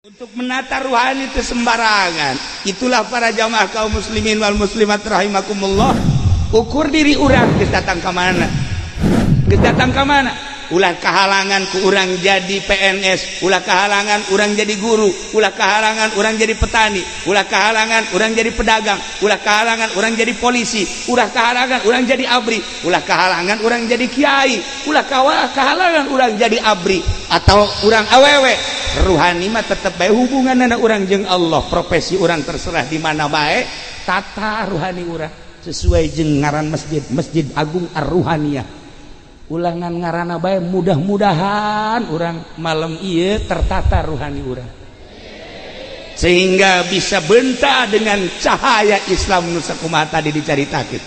Untuk menata ruhani itu sembarangan. Itulah para jamaah kaum muslimin wal muslimat rahimakumullah. Ukur diri urang geus datang ka mana? Geus datang ka mana? Ulah kahalangan ku urang jadi PNS, ulah kahalangan urang jadi guru, ulah kahalangan urang jadi petani, ulah kahalangan urang jadi pedagang, ulah kahalangan urang jadi polisi, ulah kahalangan urang jadi abri, ulah kahalangan urang jadi kiai, ulah kahalangan urang jadi abri atau urang awewe. Ruhani mah tetep bae hubunganna urang jeung Allah, profesi urang terserah di mana bae, tata ruhani urang sesuai jeung ngaran masjid, Masjid Agung Ar-Ruhaniyah. Ulangan ngarana bae mudah-mudahan urang malam ieu tertata ruhani urang sehingga bisa benta dengan cahaya Islam nu sakumaha tadi dicaritakeun.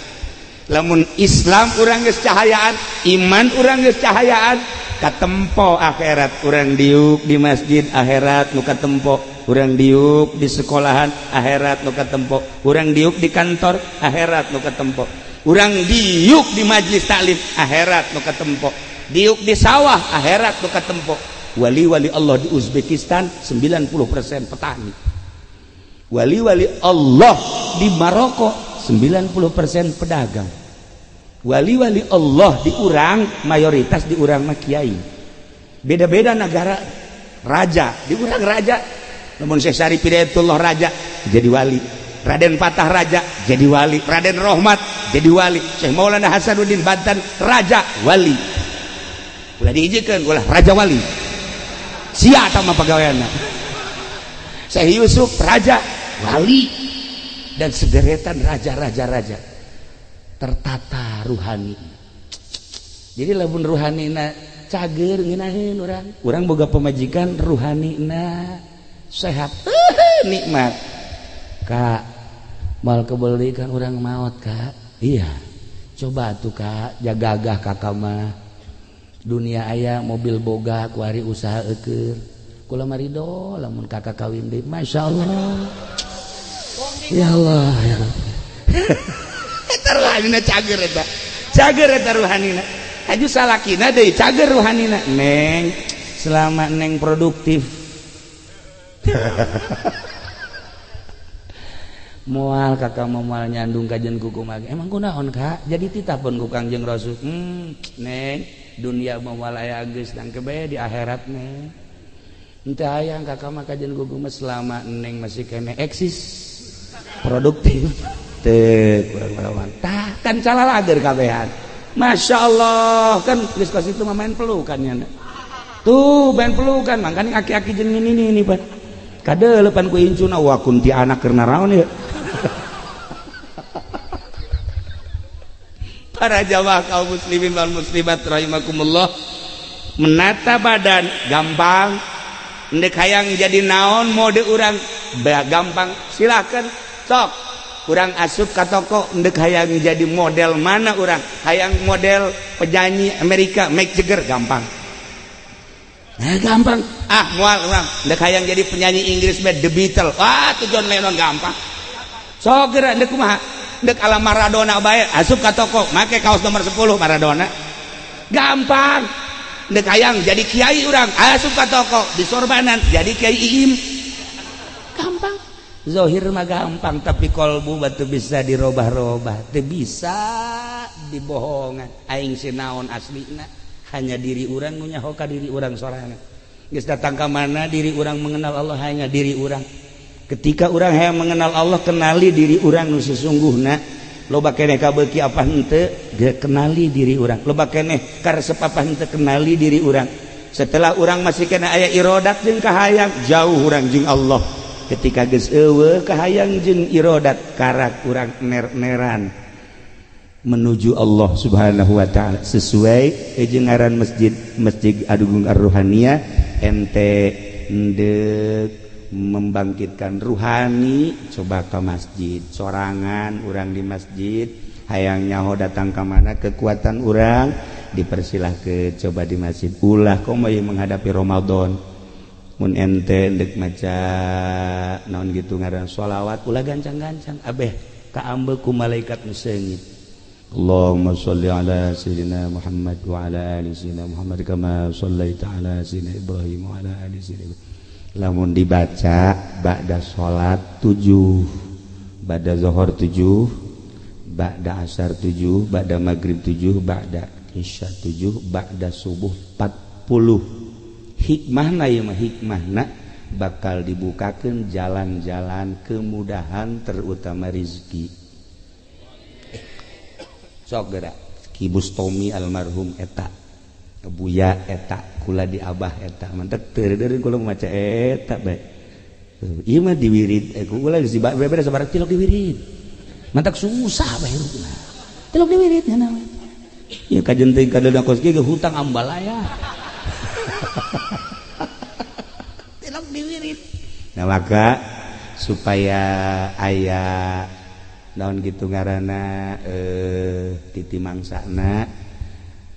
Lamun Islam urang geus cahayaan, iman urang geus cahayaan, katempo akhirat urang diuk di masjid akhirat nu katempo, urang diuk di sekolahan akhirat nu katempo, urang diuk di kantor akhirat nu katempo, urang diuk di majlis taklim akhirat nu katempo, diuk di sawah akhirat nu katempo. Wali-wali Allah di Uzbekistan 90% petani, wali-wali Allah di Maroko 90% pedagang, wali-wali Allah di urang mayoritas di urang mah kiai. Beda-beda negara, raja di urang raja, namun Syekh Syarif Hidayatullah raja jadi wali, Raden Patah raja jadi wali, Raden Rohmat jadi wali, Syekh Maulana Hasanuddin Banten raja wali. Ulah diizinkan ulah raja wali sia eta mah pagaweanna. Syekh Yusuf raja wali, dan sederetan raja-raja raja tertata ruhani. Jadi lamun ruhanina cager ngeunaheun urang, urang boga pamajikan ruhanina sehat, nikmat. Kak, mal kebeli kan urang maot kak. Iya, coba tuh kak, jagagah kakak mah. Dunia aya mobil boga kuari usaha eukeur. Kula marido lamun kakak kawin deui, masyaallah. Ya Allah, ya Rabbi. Eta ruhanina cager eta. Cager eta ruhanina. Haju salakina deui cager ruhanina. Neng, selama neng produktif. Moal kakak mau moal nyandung kajian kuku mage. Emang kunaon kak? Jadi titah pun ku Kangjeng Rasul. Neng, dunia moal aya geus nangke bae di akhirat neng. Henteu hayang kakak mah kajian kuku mah selama neng masih kene eksis produktif. Teu kurang lawan. Tah kan calalager kabehan. Masya Allah kan geus kos itu mah main pelukan nya. Tuh main pelukan mangkane aki-aki jeung ini ini pan. Kadeulepan ku incuna wa kunti anak keur naraon ieu. Para jamaah kaum muslimin wal muslimat rahimakumullah, menata badan gampang, ndek hayang jadi naon mode urang gampang, silakan sok urang asup ka toko ndek hayang jadi model mana urang, hayang model penyanyi Amerika Mick Jagger gampang. Nah, gampang. Ah, moal urang ndek hayang jadi penyanyi Inggris The Beatles. Wah, tuh John Lennon gampang. Sok geura ndek kumaha? Ndek ala Maradona bae, asup ka toko make kaos nomor 10 Maradona. Gampang. Ndek hayang jadi kiai urang, asup ka toko di sorbanan jadi kiai Iim. Gampang. Zohir mah gampang, tapi kolbu batu bisa dirobah-robah, teu bisa dibohongan. Aing sinaon aslina hanya diri urang nu nyaho ka diri urang sorangan. Geus datang ka mana diri urang mengenal Allah hanya diri urang. Ketika urang hayang mengenal Allah, kenali diri urang nu sesungguhna. Loba keneh kabeuki apa henteu, kenali diri urang. Loba keneh karesep apa henteu, kenali diri urang. Setelah urang masih kena aya irodat jeung kahayang, jauh urang jeung Allah. Ketika geus eueuh kahayang jeung irodat, karak urang ner-neran menuju Allah Subhanahu wa taala sesuai jeung ngaran masjid, Masjid Agung Ar-Ruhaniyah. Ente ndek membangkitkan ruhani, coba ke masjid sorangan urang di masjid, hayang nyaho datang ka mana kekuatan urang dipersilahkeun coba di masjid. Ulah komo ieu menghadapi Ramadan, mun ente ndek maca naon gitu ngaran sholawat ulah gancang-gancang abeh kaambe ku malaikat nu seungit. Allahumma sholli ala sayyidina Muhammad wa ala ali sayyidina Muhammad kama shallaita ala sayyidina Ibrahim wa ala ali sayyidina Ibrahim. Lamun dibaca ba'da salat 7, ba'da zuhur 7, ba'da asar 7, ba'da maghrib 7, ba'da isya 7, ba'da subuh 40. Hikmahna ieu mah hikmahna bakal dibukakeun jalan-jalan kemudahan terutama rizki. Sok geura Ki Bustomi almarhum eta, Buya eta, kula di Abah eta, mantek teu deureuh kula maca eta bae. Ieu mah diwirid, kula geus beberes sabaraha tilok diwirid. Mantak susah bae hirupna. Tilok diwirid nya naon. Ieu kajen teuing kadeuda kos kieu hutang ambalaya. Tilok diwirid. Nah maka supaya aya naon gitu ngaranna titi mangsana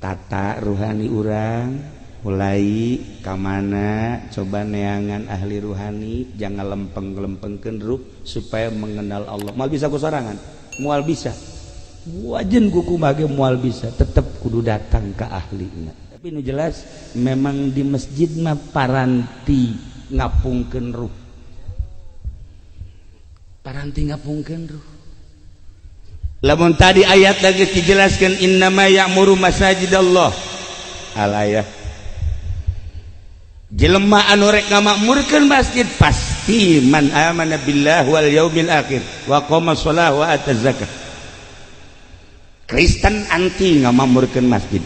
tata ruhani urang mulai kamana coba neangan ahli ruhani jangan lempeng-lempengkeun ruh supaya mengenal Allah. Moal bisa ku sorangan, moal bisa. Wajen ku kumaha ge moal bisa, tetep kudu datang ka ahlina. Tapi nu jelas memang di masjid mah paranti ngapungkeun ruh. Paranti ngapungkeun ruh. Lamun tadi ayat lagi dijelaskan innama ya'muru masajidallah alayah jelema anu rek ngamakmurkeun masjid pasti man amana billah wal yaumil akhir wa qama shalah wa ataz zakah. Kristen anti ngamakmurkeun masjid.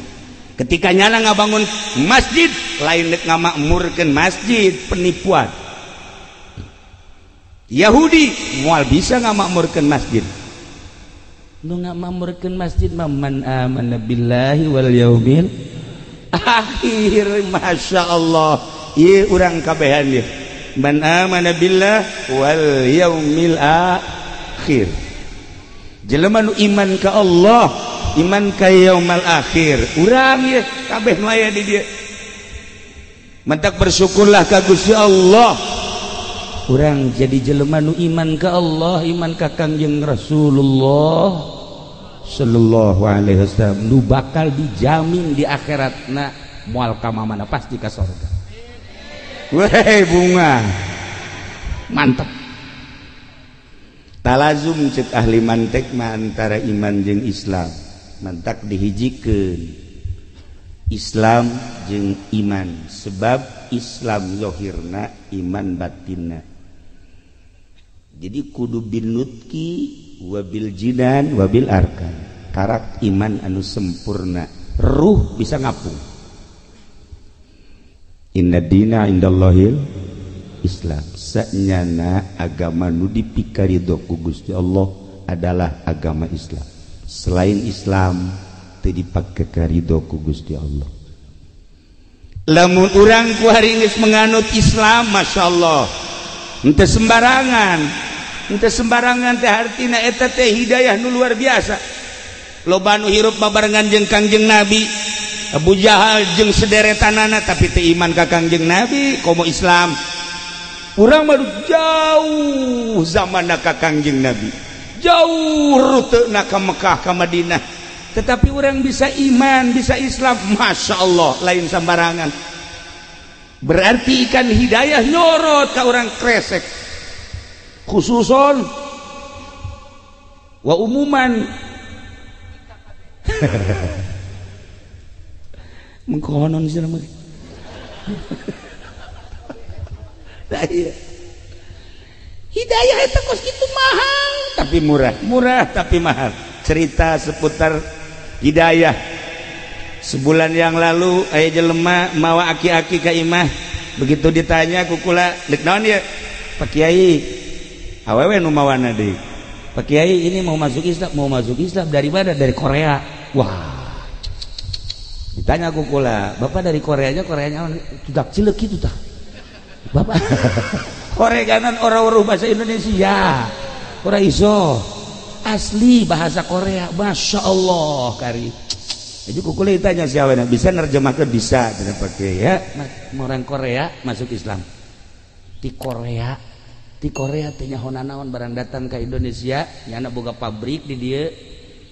Ketika nyala ngabangun masjid lain rek ngamakmurkeun masjid, penipuan. Yahudi moal bisa ngamakmurkeun masjid. Nu ngamakmurkeun masjid mah man amana billahi wal yaumil akhir. Masya Allah, ieu urang kabehan ieu. Man amana billah wal yaumil akhir. Jelema nu iman ka Allah, iman ka yaumal akhir. Urang ieu kabeh nu aya di dieu. Mentak bersyukurlah ka Gusti Allah. Urang jadi jelema nu iman ka Allah, iman ka Kangjeng Rasulullah sallallahu alaihi wasallam, nu bakal dijamin di akhiratna moal ka mana pasti ka sorga. Weh bunga mantep. Talazum cek ahli mantek mah antara iman jeung Islam. Mantak dihijikeun Islam jeung iman, sebab Islam zahirna, iman batinna. Jadi kudu binutki wabil jinan wabil arkan. Karak iman anu sempurna, ruh bisa ngapung. Inna dina indallahil Islam. Sanyana agama nu dipikarido ku Gusti Allah adalah agama Islam. Selain Islam teu dipake karido ku Gusti Allah. Lamun urang ku hari geus menganut Islam, masyaallah. Henteu sembarangan. Henteu sembarangan teh hartina eta teh hidayah nu luar biasa. Loba nu hirup babarengan jeung Kangjeng Nabi, Abu Jahal jeung sederetanana tapi teu iman ka Kangjeng Nabi komo Islam. Urang mah jauh zamanna ka Kangjeng Nabi, jauh rutena ka Mekah ka Madinah, tetapi orang bisa iman, bisa Islam, masya Allah, lain sembarangan. Berarti ikan hidayah nyorot ka orang kresek, khususon wa umuman. Mengkonon sih namanya. Nah, iya. Hidayah itu kos gitu mahal tapi murah, murah tapi mahal. Cerita seputar hidayah. Sebulan yang lalu aya jelema mawa aki-aki ka imah. Begitu ditanya ku kula, "Deuk naon ieu?" Pak Kiai. Awewe nu mawana deui. Pak Kiai ini mau masuk Islam, mau masuk Islam dari mana? Dari Korea. Wah. Ditanya ku kula, "Bapak dari Koreanya, Koreanya tudak cileuk kitu tah?" Bapak Korea kanan orang-orang bahasa Indonesia. Ora iso. Asli bahasa Korea. Masya Allah kari. Jadi kukule ditanya siapa bisa nerjemahkan bisa tidak pakai ya orang Korea masuk Islam. Di Korea teh nyaho nanaon barang datang ke Indonesia, nyana boga pabrik di dieu.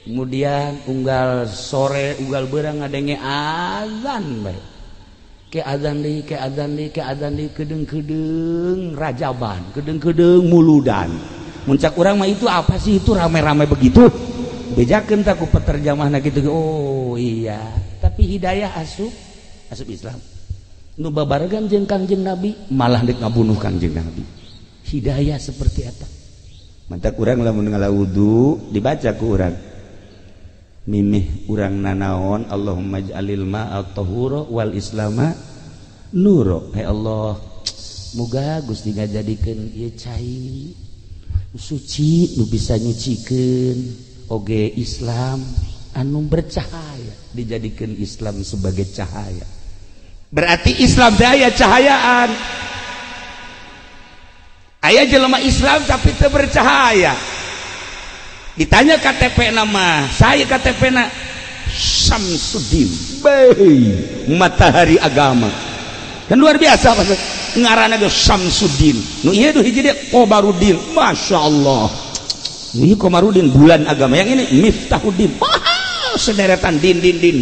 Kemudian unggal sore unggal beurang ngadenge azan bae. Ke adzan deui, ke adzan deui, ke adzan deui, kedeung-kedeung rajaban, kedeung-kedeung muludan. Muncak urang mah itu apa sih itu rame-rame begitu? Bejakeun tah ku peterjemahna kitu. Oh iya, tapi hidayah asup, asup Islam. Nu babaregan jeung Kangjeng Nabi malah deuk ngabunuh Kangjeng Nabi. Hidayah seperti eta. Mantak urang lamun ngala wudu dibaca ku urang. Mimih urang nanaon Allahumma ij'alil ma'a tahura wal islama nuro. Hai Allah, muga Gusti ngajadikeun ieu cai suci nu bisa nyucikeun oge Islam anu bercahaya, dijadikeun Islam sebagai cahaya. Berarti Islam teh aya cahayaan. Aya jelema Islam tapi teu bercahaya. Ditanya KTP nama, saya KTP na Samsudin, bay, matahari agama. Kan luar biasa maksud ngaranna ge Samsudin. Nu ieu duh hiji deui Komarudin, Masya Allah. Nu ieu Komarudin bulan agama, yang ini Miftahudin. Wah, sederetan din din din.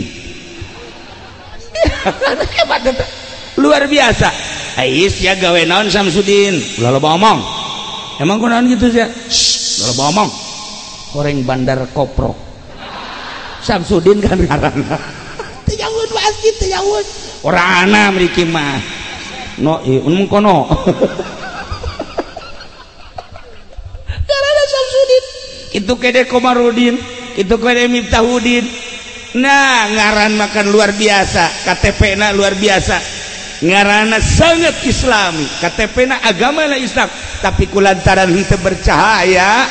Hebat eta. Luar biasa. Ais ya gawe naon Samsudin? Ulah loba omong. Emang kunaon kitu sia? Shh, ulah loba omong. Horeng bandar koprok. Samsudin kan ngaranna. Teu jauh masjid teu jauh. Ora ana mriki mah. No ieu mun kono. Ngaranna Samsudin. Kitu kede Komarudin, kitu kede Miftahudin. Nah, ngaran makan luar biasa, KTP-na luar biasa. Ngaranna sangat Islami, KTP-na agama na Islam, tapi kulantaran henteu bercahaya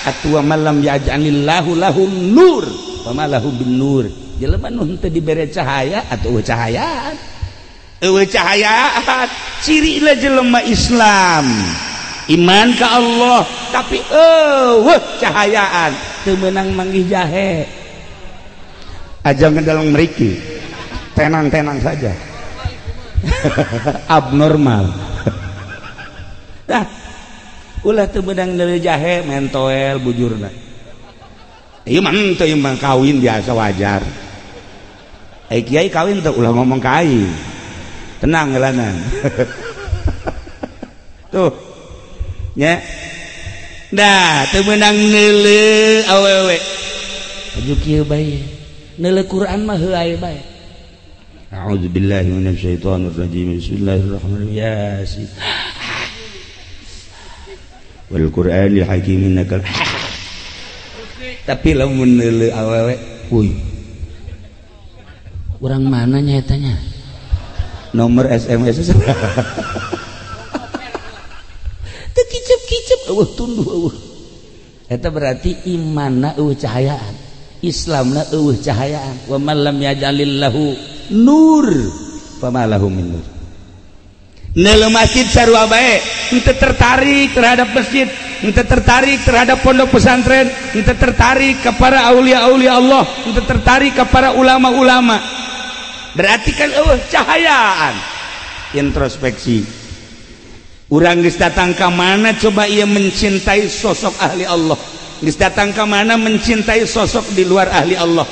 atua malam yaj'alillahu lahu nur wa ma lahu bin nur. Jelema nu henteu dibere cahaya atuh eueuh cahayaan. Eueuh cahayaan cirina jelema Islam. Iman ka Allah tapi eueuh cahayaan, teu meunang manggih jahe. Aja ngedeleng mriki. Tenang-tenang saja. Abnormal. Dah ulah teu meunang deuleu jahe mentoel bujurna. Ieu mah henteu, ieu mah kawin biasa wajar. Ai kiai kawin teu ulah ngomong ka aing. Tenang heulanan. Tuh. Nya. Dah teu meunang neuleu awewe. Aju kieu bae. Neuleu Quran mah heuay bae. A'udzubillahi minasyaitonir rajim. Bismillahirrahmanirrahim. Yasin. Wal Qur'anil Hakim innaka. Tapi lamun neuleu awewe, uy. Urang mana nya eta nya? Nomor SMS. Teu kicep-kicep eueuh tunduh eueuh. Eta berarti imanna eueuh cahayaan. Islamna eueuh cahayaan. Wa man lam yaj'alillahu nur fama lahu min nur. Neuleuh masjid sarua bae, henteu tertarik terhadap masjid, henteu tertarik terhadap pondok pesantren, henteu tertarik kepada aulia-aulia Allah, henteu tertarik kepada ulama-ulama. Berarti kan eueuh cahayaan. Introspeksi. Urang geus datang ka mana coba ieu mencintai sosok ahli Allah. Geus datang ka mana mencintai sosok di luar ahli Allah.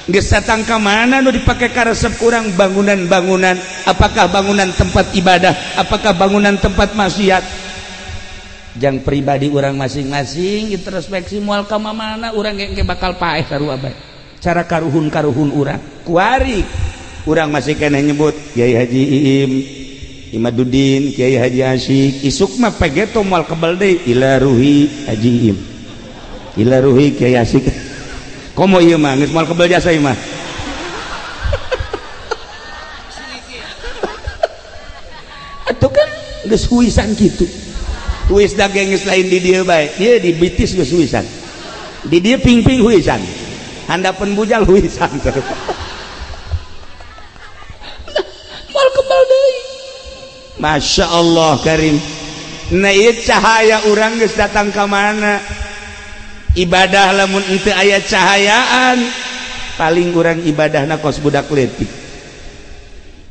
Geus datang ka mana nu dipake karesep kurang bangunan-bangunan, apakah bangunan tempat ibadah, apakah bangunan tempat maksiat. Jang pribadi urang masing-masing introspeksi moal ka mana urang engke bakal paeh sarua bae. Cara karuhun-karuhun urang kuari urang masih keneh nyebut Kiai Haji Iim, Imaduddin, Kiai Haji Asyik, isuk mah pegeto moal kebel deui ila ruhi Haji Iim. Ila ruhi Kiai Asyik. Komo ieu mah geus moal kebel jasa ieu mah. Atuh kan geus huisan kitu. Huis daging geus lain di dieu bae. Ieu di bitis geus huisan. Di dieu ping-ping huisan. Handapeun bujal huisan. Moal kebel deui. Masya Allah Karim. Nah ieu cahaya urang geus datang ka mana? Ibadah lamun henteu aya cahayaan paling urang ibadahna kos budak leutik.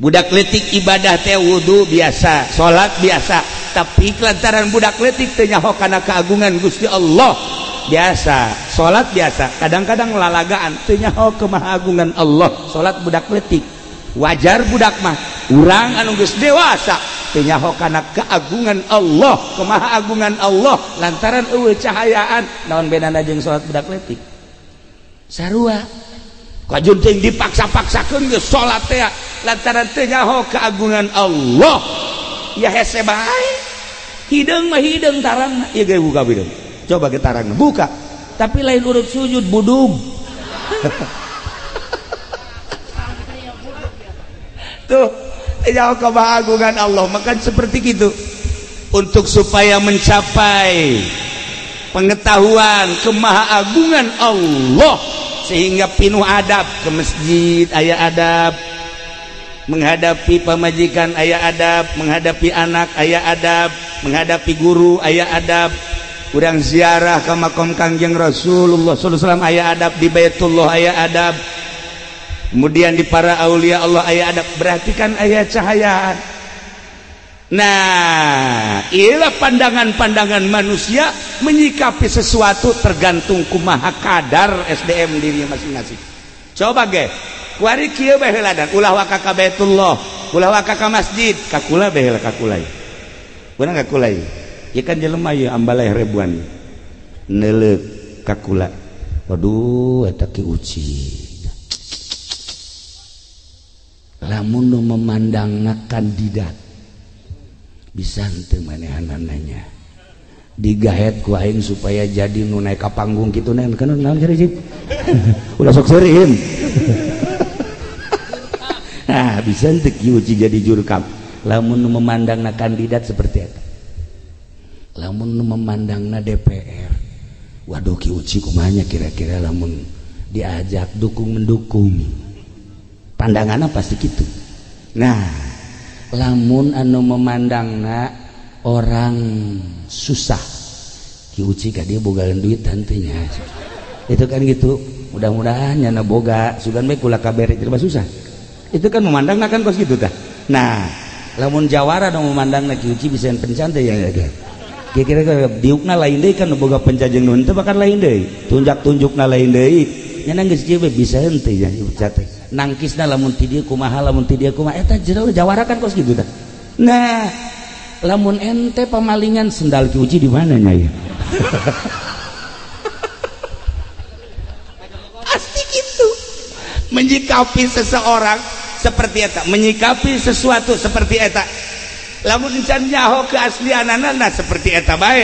Budak leutik ibadah teh wudu biasa, salat biasa, tapi lantaran budak leutik teu nyaho kana keagungan Gusti Allah biasa, salat biasa, kadang-kadang lalagaan teu nyaho kemahagungan Allah, salat budak leutik. Wajar budak mah Urang anu geus dewasa teu nyaho kana keagungan Allah, kemahaagungan Allah lantaran eueuh cahayaan. Naon bedana jeung salat budak leutik? Sarua. Kajun teuing dipaksa-paksakeun geus salat teh lantaran teu nyaho keagungan Allah. Ya hese bae. Hideung mah hideung tarangna. Ieu ge buka hideung. Coba ge tarangna buka. Tapi lain urut sujud budug. Tuh, jauh keagungan Allah. Maka seperti gitu. Untuk supaya mencapai pengetahuan kemahaagungan Allah sehingga pinuh adab ke masjid aya adab, menghadapi pamajikan aya adab, menghadapi anak aya adab, menghadapi guru aya adab, urang ziarah ke makom Kangjeng Rasulullah sallallahu alaihi wasallam aya adab, di Baitullah aya adab, kemudian di para aulia Allah aya adab. Berarti kan aya cahayaan. Nah, ialah pandangan-pandangan manusia menyikapi sesuatu tergantung kumaha kadar SDM dirinya masing-masing. Coba ge, kuari kieu bae heuladan, ulah waka ka Baitullah, ulah waka ka masjid, ka kula bae heula ka kula. Urang ka kula ieu. Ieu kan jelema ieu ambaleh ribuan. Neuleuk ka kula. Waduh, eta ki uci. Lamun nu memandangna kandidat bisa henteu manehanananya digahet ku aing supaya jadi nu naik ka panggung kitu nen kan naon cari cik ulah sok seurieun. Nah, bisa henteu ki uci jadi jurkam lamun nu memandangna kandidat seperti eta. Lamun nu memandangna DPR, waduh ki uci kumaha kira-kira lamun diajak dukung mendukung, pandanganna pasti kitu. Nah, lamun anu memandangna orang susah, Ki Uci ka dia bogaan duit tantenya. Itu kan gitu. Mudah-mudahan nyana boga, sugan bae kula kabere jelema susah. Itu kan memandangna kan kos gitu tah. Nah, lamun jawara nu memandangna Ki Uci bisa pencan teh ya. Kira-kira diukna lain deui kan boga penca jeung nu henteu bahkan lain deui. Tunjak-tunjukna lain deui. Nyana geus kieu bisa henteu ya teh. Nangkisna lamun ti dieu kumaha, lamun ti dieu kumaha, eta jero jawara kan kos gitu tah. Nah, lamun ente pamalingan sendal Ki Uci di mana nya ya? Pasti gitu. Menyikapi seseorang seperti eta, menyikapi sesuatu seperti eta. Lamun encan nyaho keaslianana nah seperti eta bae.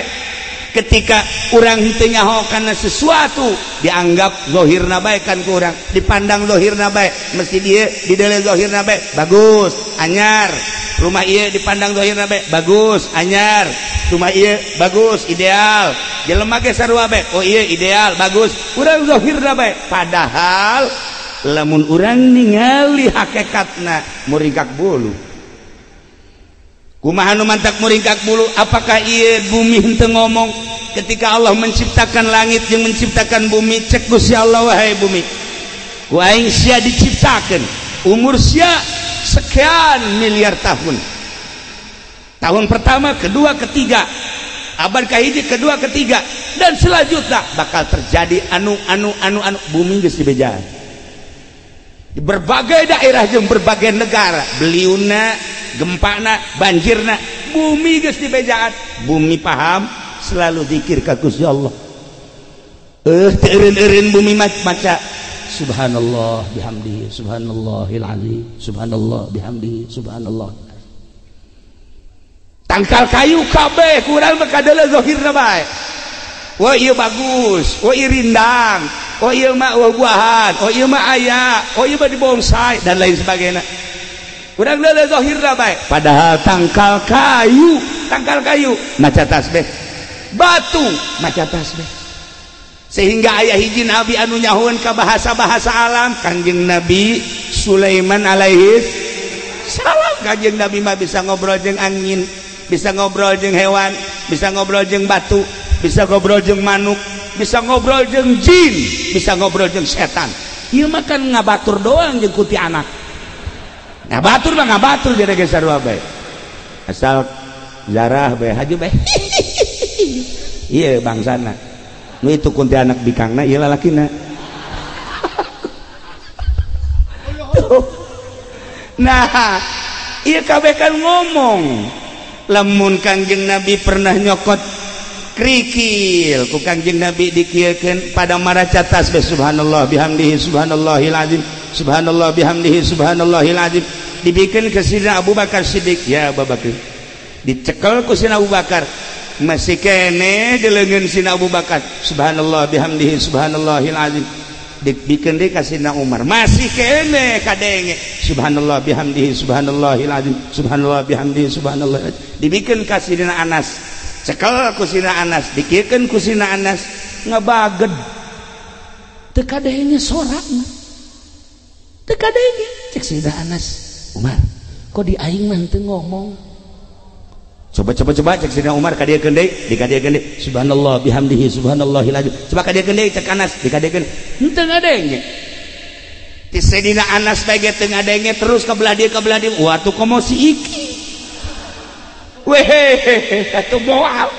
Ketika urang henteu nyaho kana sesuatu dianggap zahirna bae kan ku urang, dipandang zahirna bae, mesti dieu didele zahirna bae bagus, anyar. Rumah ieu dipandang zahirna bae bagus, anyar. Rumah ieu bagus, ideal. Jelema ge sarua bae, oh ieu ideal, bagus. Urang zahirna bae, padahal lamun urang ningali hakikatna muringkak bulu. Kumaha nu mantak muringkak bulu? Apakah ieu bumi henteu ngomong ketika Allah menciptakan langit jeung menciptakan bumi? Cek Gusti Allah, wahai bumi, ku aing sia diciptakeun, umur sia sekian miliar tahun. Tahun pertama, kedua, ketiga, abad kahiji, kedua, ketiga, dan selanjutnya bakal terjadi anu anu anu anu. Bumi geus dibejaan di berbagai daerah jeung berbagai negara, beliuna, gempana, banjirna, bumi geus dibejaan. Bumi paham selalu zikir ka Gusti Allah. Teu eureun-eureun bumi maca subhanallah bihamdihi subhanallahil azim subhanallah bihamdihi subhanallah. Tangkal kayu kabeh kurang mah kadeuleu zahirna bae. Wah ieu bagus, wah ieu rindang, oh ieu mah buah-buahan, oh ieu mah aya, oh ieu mah dibonsai dan lain sebagainya. Urang leuleuh zahirna bae, padahal tangkal kayu maca tasbih, batu maca tasbih. Sehingga aya hiji nabi anu nyahoeun ka bahasa-bahasa alam, Kangjeng Nabi Sulaiman alaihi salam. Kangjeng Nabi mah bisa ngobrol jeung angin, bisa ngobrol jeung hewan, bisa ngobrol jeung batu, bisa ngobrol jeung manuk, bisa ngobrol jeung jin, bisa ngobrol jeung setan. Ieu mah kan ngabatur doang jeung kuti anak. Ngabatur mah ngabatur jadi geus sarua bae. Asal zarah bae haju bae. Ieu bangsana. Nu itu kuntilanak bikangna ieu lalakina. Nah, Ieu kabeh kan ngomong. Lamun Kangjeng Nabi pernah nyokot kerikil ku Kangjeng Nabi dikieukeun pada maraca tasbih subhanallah bihamdihi subhanallahil azim subhanallah bihamdihi subhanallahil azim, dibikeun ke Sidina Abu Bakar Siddiq, ya Abu Bakar, dicekel ku Sidina Abu Bakar, masih kene di leungeun Sidina Abu Bakar, subhanallah bihamdihi subhanallahil azim, dibikeun deui ka Sidina Umar, masih kene kadenge subhanallah bihamdihi subhanallahil azim subhanallah bihamdihi subhanallah, dibikeun ka Sidina Anas, cekel ku Sidina Anas, dikiekeun ku Sidina Anas, ngebaged teu kadenge sorakna, teu kadenge. Cek Sidina Anas, Umar, kok di aing mah teu ngomong? Coba coba coba, cek Sidina Umar, kadieukeun deui, dikadiekeun deui, subhanallah bihamdihi subhanallahil azim, coba kadieukeun deui, cek Anas, dikadiekeun, henteu ngadenge. Ti Sidina Anas bae ge teu ngadenge, terus ka belah dieu ka belah dieu, wah tuh komo si iki wehehehe atuh moal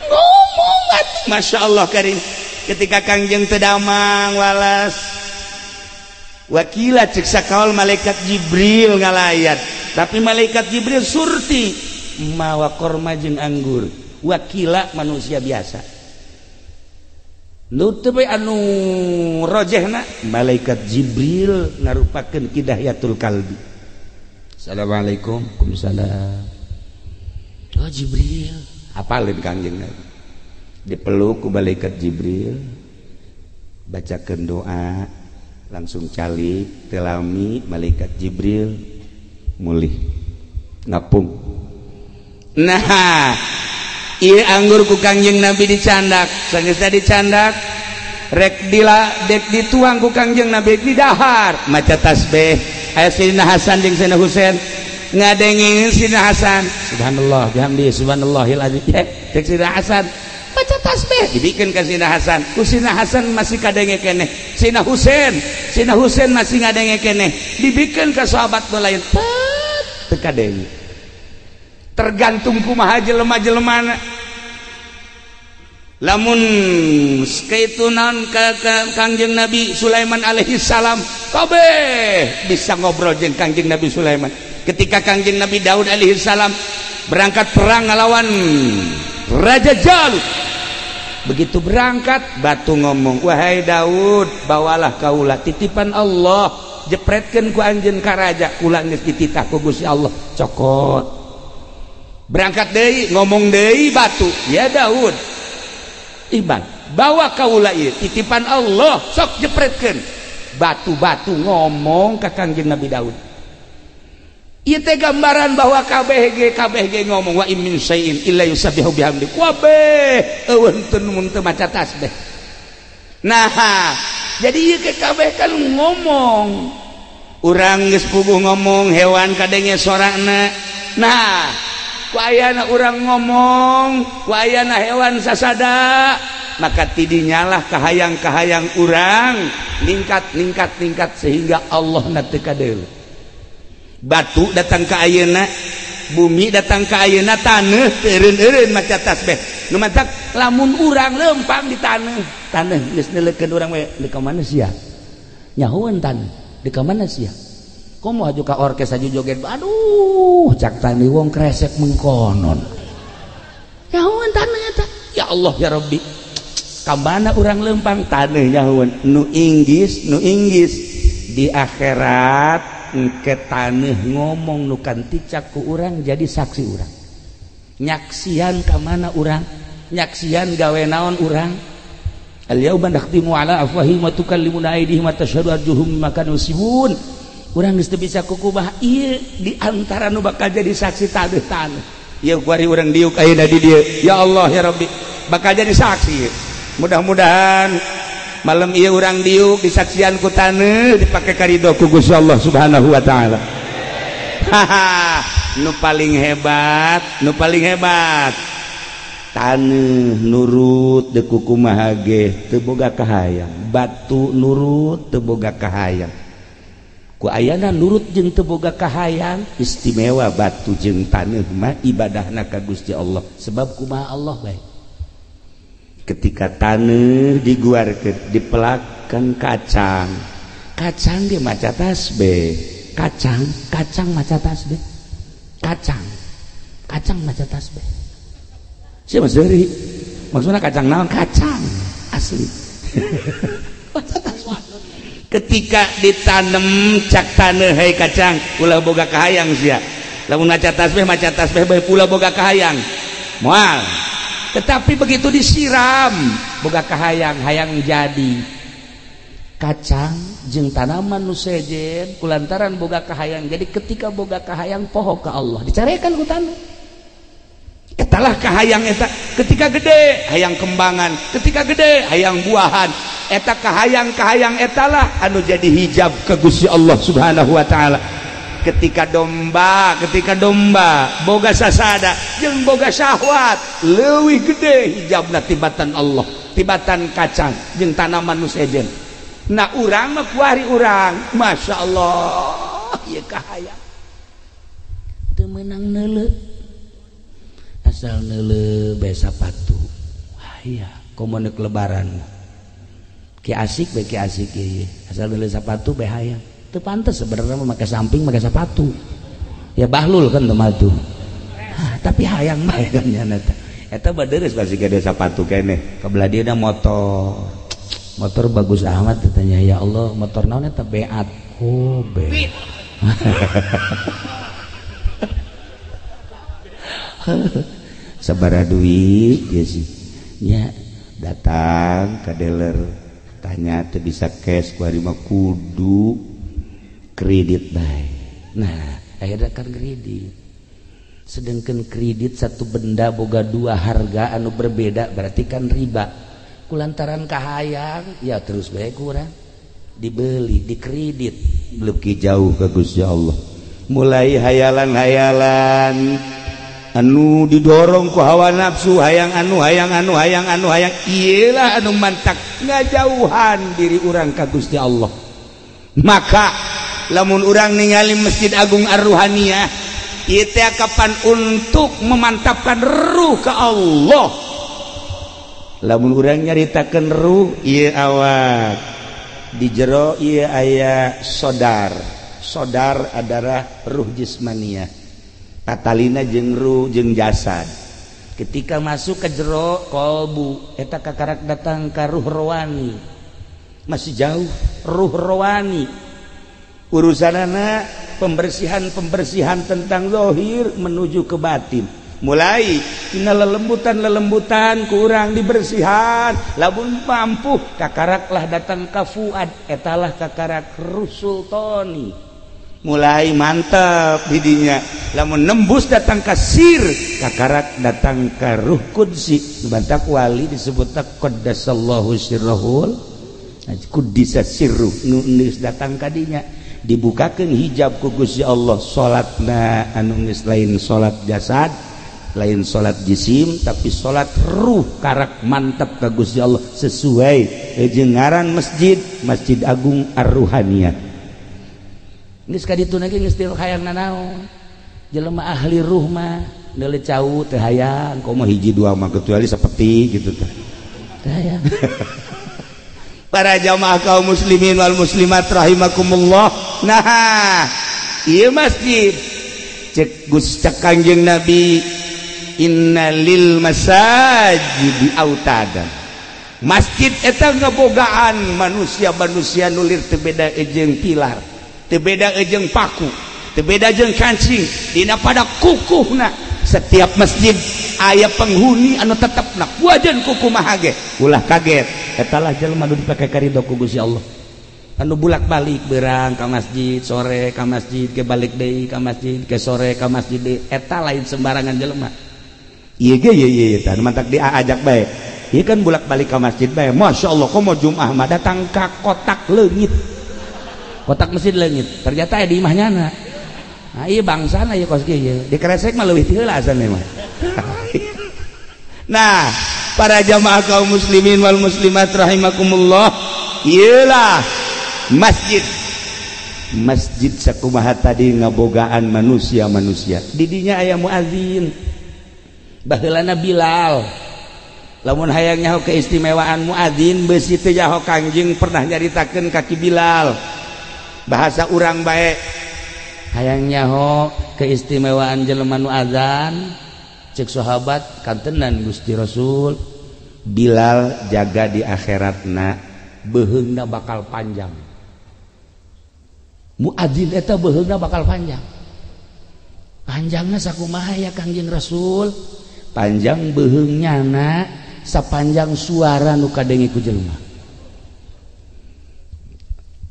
ngomong atuh. Masya Allah karim, ketika Kangjeng teu damang walas wakila cek sakaol malaikat Jibril ngalayat, tapi malaikat Jibril surti mawa korma jeung anggur, wakila manusia biasa. Nu teu anu rojehna malaikat Jibril ngarupakeun Kidayatul Kalbi. Assalamualaikum. Waalaikumsalam. Oh Jibril, apalin Kangjeng Nabi, dipeluk ku malaikat Jibril, bacakeun doa, langsung calik telami malaikat Jibril mulih ngapung. Nah, ieu anggur ku Kangjeng Nabi dicandak, sageusna dicandak rek dila dek dituang ku Kangjeng Nabi didahar maca tasbih. Aya Sidina Hasan jeung Sidina Husain ngadengin Sidina Hasan, subhanallah bihamdi subhanallahil azim, cek Sidina Hasan baca tasbih, dibikeun ka Sidina Hasan, ku Sidina Hasan masih kadenge keneh, Sidina Husain, Sidina Husain masih ngadenge keneh, dibikeun ka sahabat nu lain teu kadenge. Tergantung kumaha jelema-jelemana. Lamun kitu naon ka Kangjeng Nabi Sulaiman alaihi salam, kabeh bisa ngobrol jeung Kangjeng Nabi Sulaiman. Ketika Kangjeng Nabi Daud alaihi salam berangkat perang ngelawan Raja Jalut, begitu berangkat batu ngomong, wahai Daud, bawalah kaula titipan Allah, jepretkeun ku anjeun ka raja, kula geus dititah ku Gusti Allah, cokot. Berangkat deui ngomong deui batu, ya Daud, iman, bawa kaula ieu titipan Allah, sok jepretkeun. Batu-batu ngomong ka Kangjeng Nabi Daud. Ieu teh gambaran bahwa kabeh ge ngomong, wa in min syai'in illa yusabbihu bihamdi, kabeh eueuh teu mun teu maca tasbih. Nah, jadi ieu ke kabeh kan ngomong. Urang geus puguh ngomong, hewan kadenge sorakna. Nah, ku ayana urang ngomong, ku ayana hewan sasada, maka tidinyalah kahayang-kahayang urang ningkat ningkat ningkat sehingga Allah na teu kadeuleu. Batu datang ke ayeuna, bumi datang ke ayeuna, taneuh teu eureun-eureun maca tasbih. Nu matak lamun urang leumpang di taneuh, taneuh geus neuleukeun urang we, di ka mana sia? Nyahoeun taneuh, di ka mana sia? Komo aju ka orkes aju joget, aduh cak tani wong kresek mengkonon. Nyahoeun taneuh eta. Ya Allah ya Rabbi, ka mana urang leumpang taneuh nyahoeun nu inggis, nu inggis di akhirat engke taneuh ngomong nu kanticak ku urang jadi saksi urang, nyaksian ka mana urang, nyaksian gawe naon urang. Al yauma nakhtimu ala afwahihim wa tukallimuna aydihim wa tashhadu arjuluhum bima kanu yaksibun. Urang geus teu bisa kukumaha ieu di antara nu bakal jadi saksi taneuh-taneuh. Ieu kuari urang diuk ayeuna di dieu, ya Allah ya Rabbi, bakal jadi saksi ieu. Mudah-mudahan malam ieu urang diuk disaksian ku taneuh dipake karidho ku Gusti Allah Subhanahu wa taala. Haha, nu paling hebat, nu paling hebat taneuh nurut deuk kumaha ge teu boga kahayang, batu nurut teu boga kahayang. Ku ayana nurut jeung teu boga kahayang, istimewa batu jeung taneuh mah ibadahna ka Gusti Allah. Sebab kumaha Allah bae. Ketika taneuh diguarkeun, dipelakan kacang, kacang ge maca tasbih, kacang, kacang maca tasbih. Kacang. Kacang maca tasbih. Sia mah seuri. Maksudna kacang naon? Kacang asli. Maca tasbih. Ketika ditanam cak taneuh hei kacang, ulah boga kahayang sia. Lamun maca tasbih bae pula boga kahayang. Moal. Tetapi begitu disiram boga kahayang, hayang jadi. Kacang jeung tanaman nu sejen kulantaran boga kahayang. Jadi ketika boga kahayang poho ka Allah, dicarekan ku taneuh. Etalah kahayang eta ketika gede hayang kembangan, ketika gede hayang buahan. Eta kahayang-kahayang etalah anu jadi hijab ke Gusti Allah Subhanahu wa taala. Ketika domba boga sasada jeung boga syahwat leuwih gede hijabna tibatan Allah, tibatan kacang jeung tanaman nu sejen. Nah urang mah kuari urang, Masya Allah ieu kahayang teu meunang neuleu, asal neuleu bae sapatu. Aya komo neuk lebaran ki asik bae, ki asik ieu asal neuleu sapatu bae hayang. Teu pantes sebenarnya mah make samping make sapatu ya, bahlul kan teu mah tuh. Tapi hayang bae kan nya eta. Eta baderes pasti gede sapatu keneh kabelah dieuna motor. Motor bagus amat ditanya, ya Allah motor naon eta? Beat. Oh, beat. Sabaraha duit ya sih nya, datang ke dealer tanya teu bisa cash ku ari mah kudu kredit bae. Nah akhirnya kan kredit, sedangkan kredit satu benda boga dua harga anu berbeda berarti kan riba. Kulantaran kahayang ya terus bae kurang dibeli dikredit lebih jauh ke Gusti Allah. Mulai hayalan-hayalan anu didorong ku hawa nafsu, hayang anu hayang anu hayang anu hayang, iyalah anu mantak ngajauhan diri urang ka Gusti Allah. Maka lamun urang ningali Masjid Agung Ar-Ruhaniyah ieu teh kapan untuk memantapkan ruh ka Allah. Lamun urang nyaritakeun ruh ieu awak di jero ieu aya sodar. Sodar adalah ruh jismaniah, tatalina jeung ruh jeung jasad. Ketika masuk ke jero kolbu eta kakarak datang ka ruh rohani, masih jauh ruh rohani. Urusanana pembersihan-pembersihan tentang zahir menuju ke batin. Mulai tina lelembutan-lelembutan kurang dibersihan, lamun mampu kakaraklah datang ka fuad, etalah kakarak ruh sultani. Mulai mantap didinya, lamun nembus datang ka sir, kakarak datang ka ruh qudsi. Bantak wali disebutna qaddasallahu sirrahul quddisa sirruh, nu geus datang ka dinya dibukakeun hijab ku Gusti Allah. Salatna anu geus lain salat jasad, lain salat jisim, tapi salat ruh karak mantap ka Gusti Allah sesuai jeung ngaran masjid, Masjid Agung Ar-Ruhaniyah. Geus ka ditu ge geus teu hayang nanaon. Jelema ahli ruh mah neuleu cau teu hayang, komo hiji dua mah kecuali sapeti gitu teh. Teu hayang. Para jamaah kaum muslimin wal muslimat rahimakumullah. Nah, ieu masjid cek Gus cek Kangjeng Nabi, innalil masajidi autada. Masjid eta ngebogaan manusia-manusia nulir teu beda jeung pilar, teu beda jeung paku, teu beda jeung kancing, dina pada kukuhna. Setiap masjid aya penghuni anu tetepna wajan kuku mahage. Ulah kaget, etalah jelema nu dipake karidho ku Gusti Allah. Anu bulak-balik berang ka masjid, sore ka masjid, ke balik deui ka masjid, ke sore ka masjid deui, eta lain sembarangan jelema. Ieu ge ieu ieu tah mantak diajak bae. Ieu kan bulak-balik ka masjid bae. Masya Allah komo Jumat mah datang ka kotak leungit. Kotak masjid leungit. Ternyata aya di imah nyana. Nah, ieu bangsana ieu kos kieu. Dikeresek mah leuwih ti heula asana mah. Nah, para jamaah kaum muslimin wal muslimat rahimakumullah, ieulah masjid. Masjid sakumaha tadi ngabogaan manusia-manusia. Didinya aya muazin. Baheulana Bilal. Lamun hayang nyaho keistimewaan muadzin beusi teu nyaho Kangjeng pernah nyaritakeun ka Ki Bilal. Bahasa urang bae hayang nyaho Keistimewaan jelema nu azan cek sahabat kantenan Gusti Rasul. Bilal jaga di akhiratna beuheungna bakal panjang. Muadzin eta beuheungna bakal panjang. Panjangna sakumaha ya Kangjeng Rasul? Panjang beuheungnya na sapanjang suara nu kadenge ku jelema.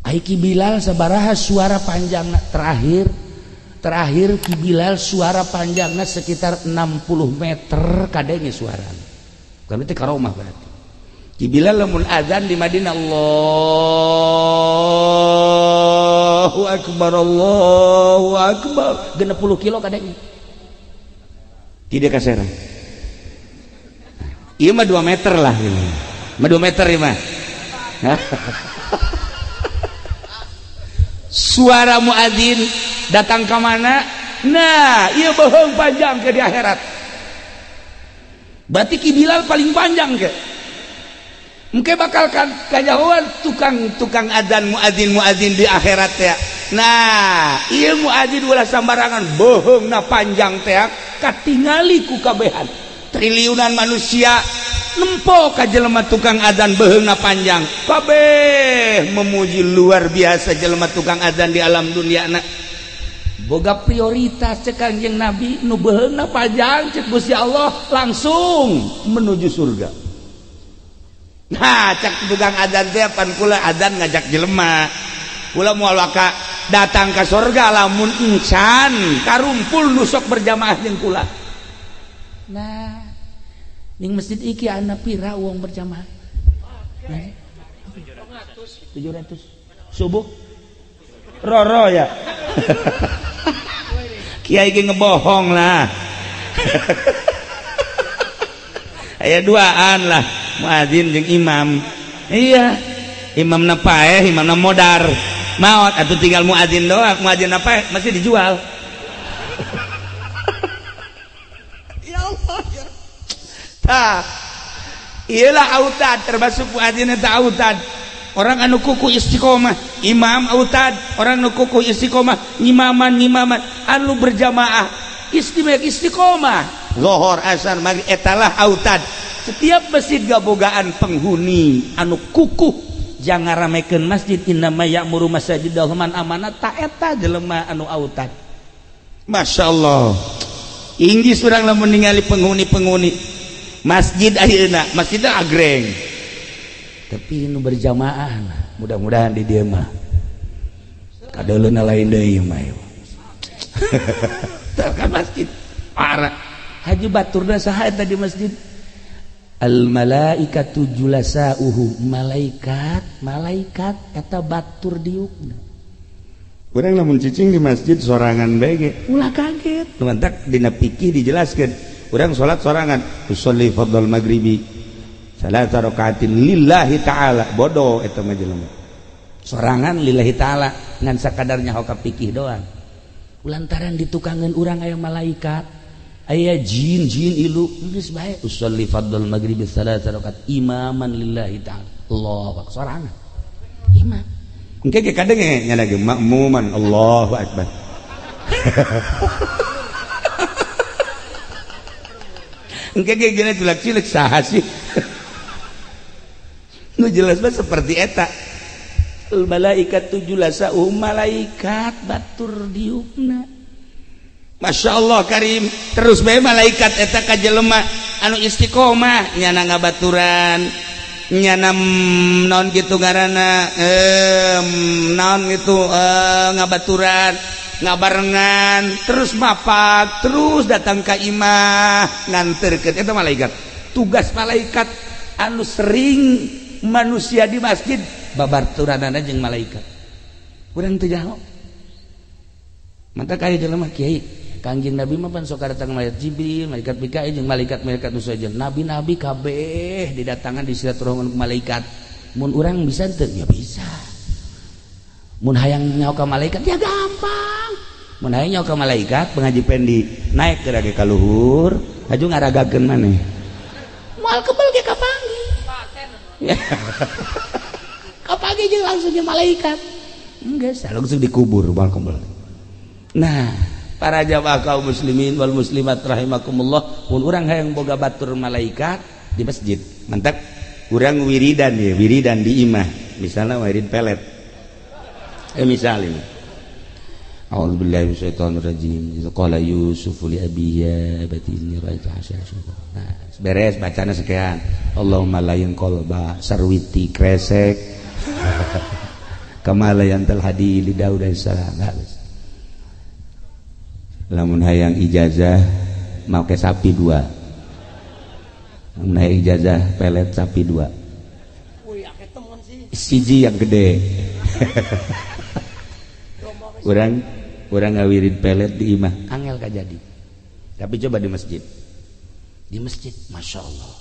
Ai Ki Bilal sabaraha suara panjangna terakhir? Terakhir Ki Bilal suara panjangna sekitar 60 meter kadenge suarana. Kami teh karomah berarti. Ki Bilal lamun azan di Madinah Allahu akbar Allahu akbar 60 kilo kadenge. Tidak kaserang. Ieu mah 2 meter lah ini. Mah 2 meter ieu mah. Suara muadzin datang ke mana? Nah, ieu bohong panjang ke di akhirat. Berarti Ki Bilal paling panjang ke. Mungkin bakal kajauhan tukang adzan muadzin di akhirat ya. Nah, ieu muadzin ulah sambarangan bohongna panjang teh katingali ku kabehan. Triliunan manusia nempo ka jelema tukang adzan beuheungna panjang. Kabeh memuji luar biasa jelema tukang adzan di alam dunia na. Boga prioritas cek Kangjeng Nabi nu beuheungna panjang cek Gusti Allah langsung menuju surga. Nah, cek tukang adzan teh pan kula adzan ngajak jelema. Kula moal waka datang ka surga lamun encan karumpul nu sok berjamaah jeung kula. Nah, ning masjid iki ana pira wong berjamaah? Nah, 700. Subuh roro ya. Kiai ge ngebohong lah. Aya duaan lah, muadzin jeung imam. Iya, imamna paeh, imamna modar. Maot atuh tinggal muadzin doang, muadzin paeh masih dijual. Ya Allah ya. Tah, iyalah autad termasuk muadzin eta autad. Orang anu kuku istiqomah, imam autad, orang anu kuku istiqomah, ngimaman anu berjamaah, istimewa istiqomah. Zohor, asar, maghrib etalah autad. Setiap masjid gabogaan penghuni anu kukuh jangan ramekeun masjid innama ya'muru masajidallahu man amana ta eta jelema anu autad. Masya Allah. Inggis urang lamun ningali penghuni-penghuni masjid ayeuna, masjidna agreng. Tapi nu berjamaah mudah-mudahan di dieu mah kadeuleuna lain deui mah. Tah kan masjid parah. Haji baturna saha eta di masjid? Al malaikatu julasauhu, malaikat, malaikat eta batur diukna. Urang lamun cicing di masjid sorangan bae ge ulah kaget. Nu mantak dina fikih dijelaskeun, urang salat sorangan, usolli fardhol maghribi salasa rakaatin lillahi ta'ala, bodoh eta mah jelema. Sorangan lillahi ta'ala ngan sakadar nyaho ka fikih doang. Lantaran ditukangeun urang aya malaikat, aya jin ilu geus bae usolli fardhol maghribi salasa rakaat imaman lillahi ta'ala. Allahu akbar sorangan. Imam. Engke ge kadenge nya lagi makmuman Allahu akbar. Engke ge geuna cilak-cilik saha sih? Nu jelas mah seperti eta. Al malaikatu julasa'uhum, malaikat batur diukna. Masya Allah karim. Terus bae malaikat eta ka jelema anu istiqomah nyana ngabaturan, nyana naon kitu ngaranna, naon gitu ngabaturan, ngabarengan, terus mapak, terus datang ka imah nganterkeun eta malaikat. Tugas malaikat anu sering manusia di masjid babaturanana jeung malaikat. Urang teu jaho. Mata kaya jelema kiai, Kangjeng Nabi mah pan sok datang malaikat Jibril, malaikat Mikail jeung malaikat-malaikat nu sajen. Nabi-nabi kabeh didatangan di silaturahmi ku malaikat. Mun urang bisa teu? Ya bisa. Mun hayang nyaho ka malaikat ya gampang. Mun hayang nyaho ka malaikat pengaji pendi naik ke rage ka luhur, haju ngaragakeun maneh. Moal kebel ge kapanggih. Kapanggih jeung langsung jeung malaikat. Enggak, langsung dikubur moal kebel. Nah, Para jamaah kaum muslimin wal muslimat rahimakumullah, mun urang hayang boga batur malaikat di masjid. Mantap. Urang wiridan ya, wiridan di imah. Misalnya wirid pelet. Misalnya. A'udzubillahi minasyaitonirrajim. Qala Yusuf li abihi ya abati inni ra'aitu hasyara. Nah, beres bacana sekian. Allahumma layin qalba sarwiti kresek. Kama layantal hadi li Daud alaihissalam. Lamun hayang ijazah make sapi 2. Lamun hayang ijazah pelet sapi 2. Siji yang gede. Urang ngawirid pelet di imah angel kajadi. Tapi coba di masjid. Di masjid, masya Allah.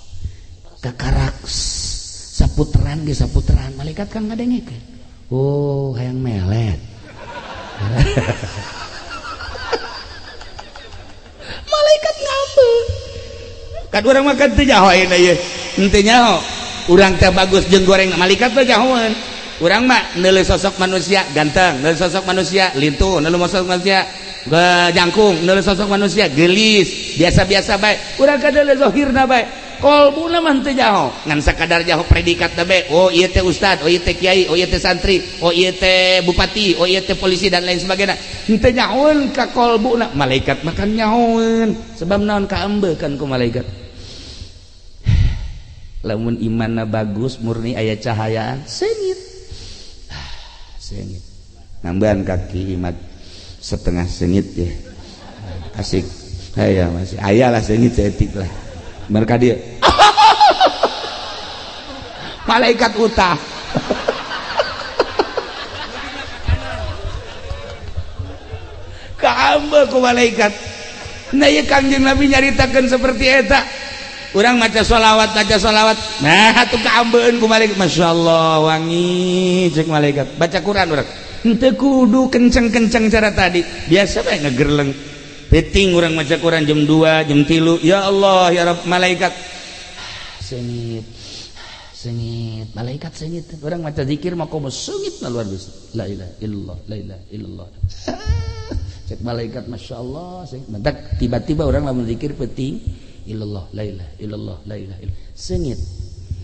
Kakarak saputeran ge saputeran, malaikat kan ngadengekeun. Oh, hayang melet. Malaikat ngambek. Kan urang mah kan teu nyaho ayeuna ieu. Henteu nyaho. Urang teh bagus jeung goreng malaikat teh nyahoeun. Urang mah neuleuh sosok manusia ganteng, neuleuh sosok manusia lintuh, neuleuh sosok manusia jangkung, neuleuh sosok manusia gelis, biasa-biasa bae. Urang ka neuleuh zahirna bae. Kolbuna mah teu nyaho, ngan sakadar nyaho predikat bae. Oh ieu teh ustad, oh ieu teh kiai, oh ieu teh santri, oh ieu teh bupati, oh ieu teh polisi dan lain sebagainya. Henteu nyahoeun ka kolbuna. Malaikat mah kan nyahoeun, sebab naon kaembekan ku malaikat. Lamun imanna bagus, murni aya cahayaan, seungit. Sengit. Nambahan kaki imat setengah sengit ya. Asik. Aya masih aya lah sengit seetik lah. Mereka dia. Malaikat utah. Kaambe ku malaikat. Nah ieu Kangjeng Nabi nyaritakeun seperti eta. Urang maca sholawat. Nah atuh kaambeun ku malaikat. Masyaallah wangi cek malaikat. Baca Quran urang. Henteu kudu kenceng-kenceng cara tadi. Biasa bae ngegerleng. Peting urang maca Quran jam 2, jam 3. Ya Allah ya Rabb malaikat. Sengit. Sengit, malaikat sengit. Urang maca zikir mah komo sengit na luar biasa. La ilaha illallah, la ilaha illallah. Cek malaikat masyaallah sengit. Mentak tiba-tiba urang lamun zikir peting illallah, la ilaha illallah, la ilaha illallah. Sengit.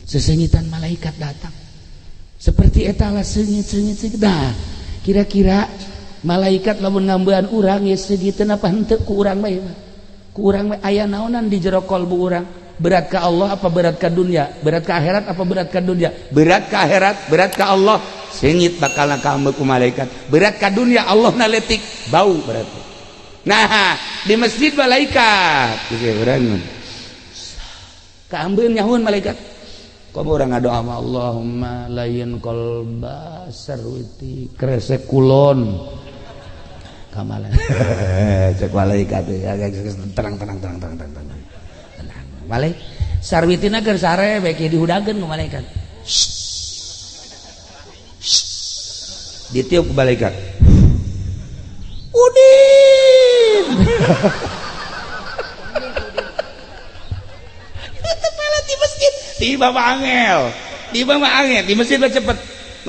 Sesengitan malaikat datang. Seperti eta lah sengit, sengit, sengit. Nah, kira-kira malaikat lamun ngambean urang ya segiteun apa henteu ku urang bae. Ku urang bae aya naonan di jero kolbu urang. Berat ka Allah apa berat ka dunia? Berat ka akhirat apa berat ka dunia? Berat ka akhirat, berat ka Allah. Sengit bakal kaambe ku malaikat. Berat ka dunia Allah na letik, bau berarti. Nah, di masjid malaikat. Urang kaambeun nyahueun malaikat. Komo urang ngadoa ma Allahumma layin qalba sarwiti kresek kulon. Kamalan. Cek malaikat ya tenang tenang tenang tenang tenang. Tenang. Malaikat sarwitina keur sare bae dihudageun ku malaikat. Ditiup ku malaikat. Udin. Itu pelet di masjid. Tiba mah angel. Tiba mah angel di masjid mah cepet.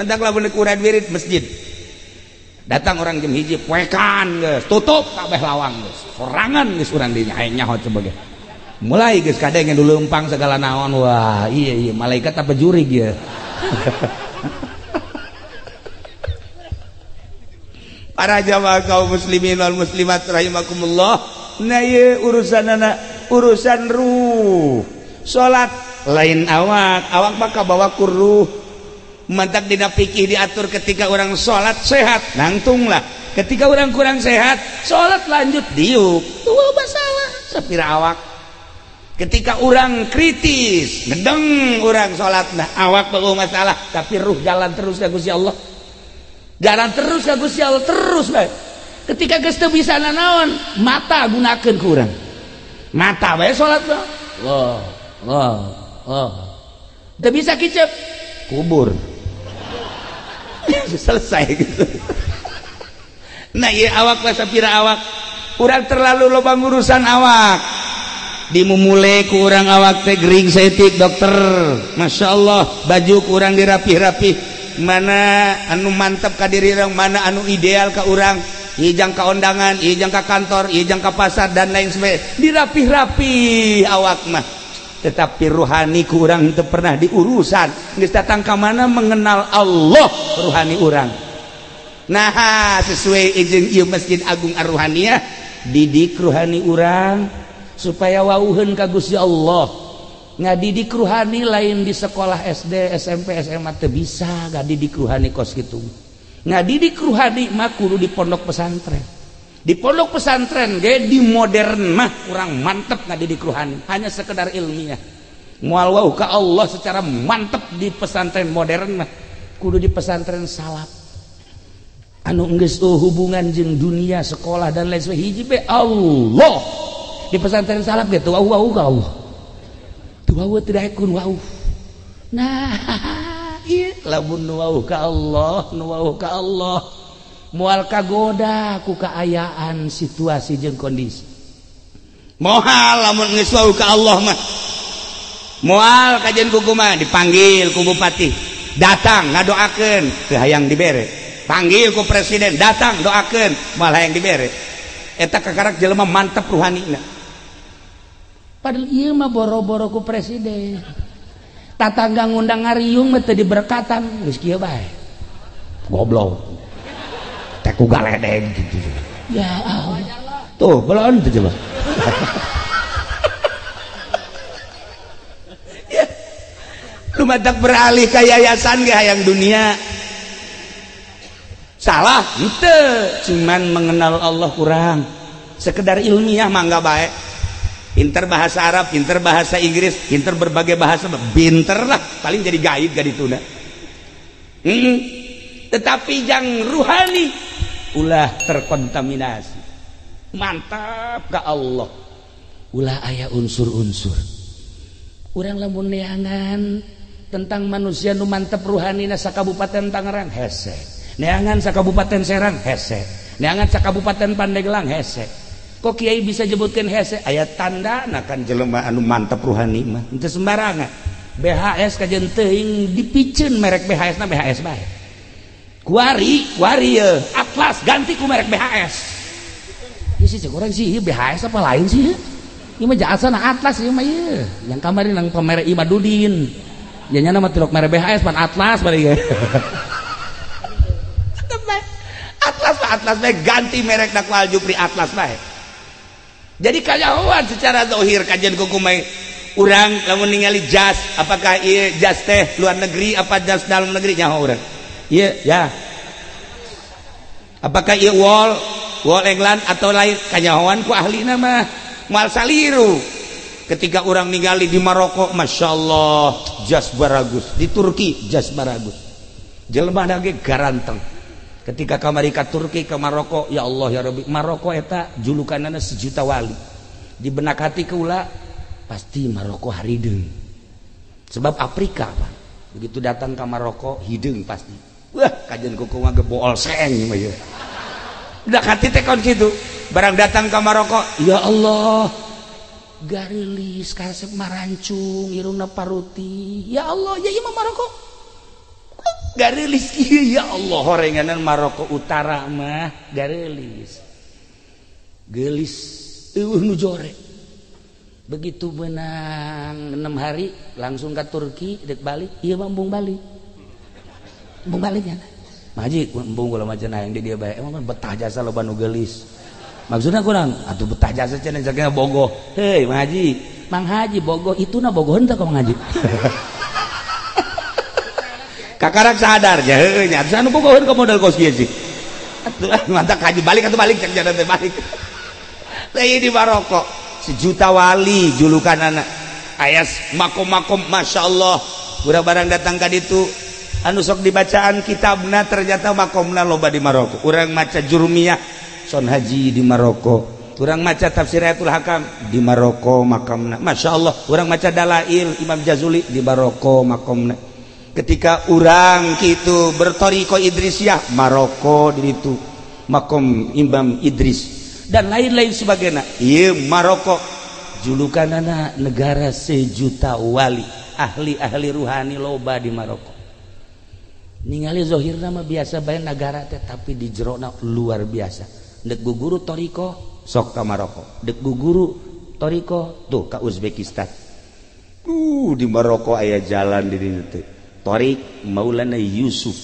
Mentak lamun ukuran wirid masjid. Datang orang jam 1 poekan geus, tutup kabeh lawang geus. Sorangan geus urang dinya aing nyaho coba ge. Mulai geus kadenge dulu lempang segala naon. Wah, iya iya malaikat apa jurig ya. Para jamaah kaum muslimin wal muslimat rahimakumullah. Nah ieu urusanana urusan ruh. Salat lain awak, awak mah kabawa ku ruh. Mantak dina fikih diatur ketika orang salat sehat, nangtunglah. Ketika orang kurang sehat, salat lanjut diuk. Tuh masalah sapira awak. Ketika orang kritis, ngedeng orang salat nah awak bawa masalah, tapi ruh jalan terus ka Gusti Allah. Jalan terus ka Gusti Allah terus bae. Ketika geus teu bisa nanaon, mata gunakeun ku urang. Mata bae salat mah. Allah, Allah, Allah. Teu bisa kicep, kubur. Selesai gitu. Nah, ieu awak lah sapira awak. Urang terlalu loba ngurusan awak. Dimumule ku urang awak teh gering saeutik dokter. Masya Allah, baju ku urang dirapih-rapih. Mana anu mantap ka diri urang, mana anu ideal ka urang. ieu jang ka undangan, ieu jang ka kantor, ieu jang ka pasar dan lain sebagainya. Dirapih-rapi awak mah. Tetapi ruhani ku urang teu pernah diurusan. Geus datang ka mana mengenal Allah ruhani urang. Nah, sesuai izin ieu Masjid Agung Ar-Ruhaniyah, didik ruhani urang supaya wauheun ka Gusti Allah. Ngadidik ruhani lain di sekolah SD, SMP, SMA teu bisa ngadidik ruhani kos kitu. Ngadidik ruhani mah kudu di pondok pesantren. Di pondok pesantren ge di modern mah kurang mantep ngadidik ruhani, hanya sekedar ilmiah. Moal wauh ka Allah secara mantep di pesantren modern mah kudu di pesantren salaf. Anu geus hubungan jeung dunia sekolah dan lain sebagainya hiji be Allah. Di pesantren salaf ge teu wauh ka Allah. Teu wauh teu daekun wauh. Nah, ieu lamun nu wauh ka Allah, nu wauh ka Allah moal kagoda ku kaayaan situasi jeung kondisi. Moal lamun geus wauh ka Allah mah. Moal kajian ku kumaha dipanggil ku bupati, datang ngadoakeun teu hayang dibere. Panggil ku presiden, datang doakeun moal hayang dibere. Eta kakarak jelema mantep ruhanina. Padahal ieu mah boro-boro ku presiden. Tatangga ngundang ngariung mah teu diberkatan, geus kieu bae. Goblok. Teh ku galedeg gitu. Ya Allah. Tuh, belon teh coba. Ya. Lumatak beralih ka yayasan ge hayang dunia. Salah henteu, cuman mengenal Allah kurang. Sekedar ilmiah mangga bae. Pinter bahasa Arab, pinter bahasa Inggris, pinter berbagai bahasa, pinter lah, paling jadi gaib gak dituna. Tetapi yang ruhani ulah terkontaminasi. Mantap ke Allah. Ulah aya unsur-unsur. Urang lamun neangan tentang manusia nu mantep ruhanina sakabupaten Tangerang hese. Neangan sakabupaten Serang hese. Neangan sakabupaten Pandeglang hese. Kok kiai bisa jebutkan hese? Aya tanda kan jelema anu mantep ruhani mah. Henteu sembarangan. BHS kajen teuing dipiceun merek BHS na BHS bae. Kuari, kuari ye. Atlas ganti ku merek BHS. Ieu sih cek urang sih ieu BHS apa lain sih? Ieu mah jasana Atlas ieu mah ieu. Yang kamari nang pamerek Imadudin. Nya nya mah tilok merek BHS pan Atlas bari ge. Atlas mah Atlas bae ganti merek ku Al Jupri Atlas bae. Jadi kanyahoan secara zahir kajian kukumai urang lamun ningali jas apakah ieu jas teh luar negeri apa jas dalam negeri nyaho urang. Ieu ya. Apakah ieu wall wall England atau lain kanyahoan ku ahlina mah moal saliru. Ketika urang ningali di Maroko Masya Allah jas baragus, di Turki jas baragus. Jelema ge garanteng. Ketika kamari ka Turki ke Maroko, ya Allah ya Rabbi, Maroko eta julukanana sejuta wali. Di benak hati keula pasti Maroko harideung. Sebab Afrika Pak. Begitu datang ke Maroko hideung pasti. Wah, kajian kuku mah gebool seeng mah ieu. Benak hati teh kon kitu. Barang datang ke Maroko, ya Allah, garilis karesep marancung, irungna paruti. Ya Allah, ya ieu mah Maroko. Garilis ya Allah horenganan Maroko Utara mah garilis gelis eueuh nu jore. Begitu menang 6 hari langsung ke Turki dek balik ieu mah embung balik. Embung balik nya. Maji embung kula mah cenah hayang di dieu bae emang betah jasa loba nu geulis. Maksudna kurang atuh betah jasa cenah jagana bogoh. Heuy Mang Haji, Mang Haji bogoh ituna bogoh henteu ka Mang Haji. Kakarak sadar ya heueuh nya anu bogoheun ka modal kos kieu sih. Atuh mantap haji balik atuh balik cek jalan teh balik. Lain di Maroko sejuta wali julukan anak. Ayas makom-makom Masya Allah. Urang barang datang ka ditu anu sok dibacaan kitabna ternyata makomna loba di Maroko. Urang maca Jurumiyah son haji di Maroko. Urang maca tafsir Ayatul Hakam di Maroko makamna. Masya Allah. Urang maca Dalail Imam Jazuli di Maroko makomna. Ketika urang kitu bertoriko Idrisiyah Maroko di itu makom Imam Idris dan lain-lain sebagainya. Ieu Maroko julukanana negara sejuta wali, ahli-ahli ruhani loba di Maroko. Ningali zahirna mah biasa bae nagara teh tapi di jerona luar biasa. Dek guguru toriko sok ka Maroko, dek guguru toriko tuh ka Uzbekistan. Di Maroko aya jalan di dieu teh. Torik Maulana Yusuf.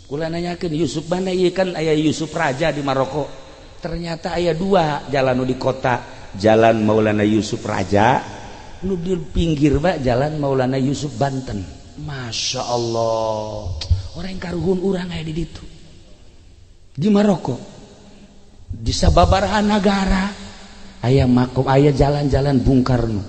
Kula nanyakeun Yusuf mana ieu kan aya Yusuf Raja di Maroko. Ternyata aya dua jalan nu di kota, jalan Maulana Yusuf Raja, nu di pinggir pak jalan Maulana Yusuf Banten. Masya Allah, orang karuhun urang aya di ditu. Di Maroko. Di sababaraha nagara aya makom aya jalan-jalan Bung Karno.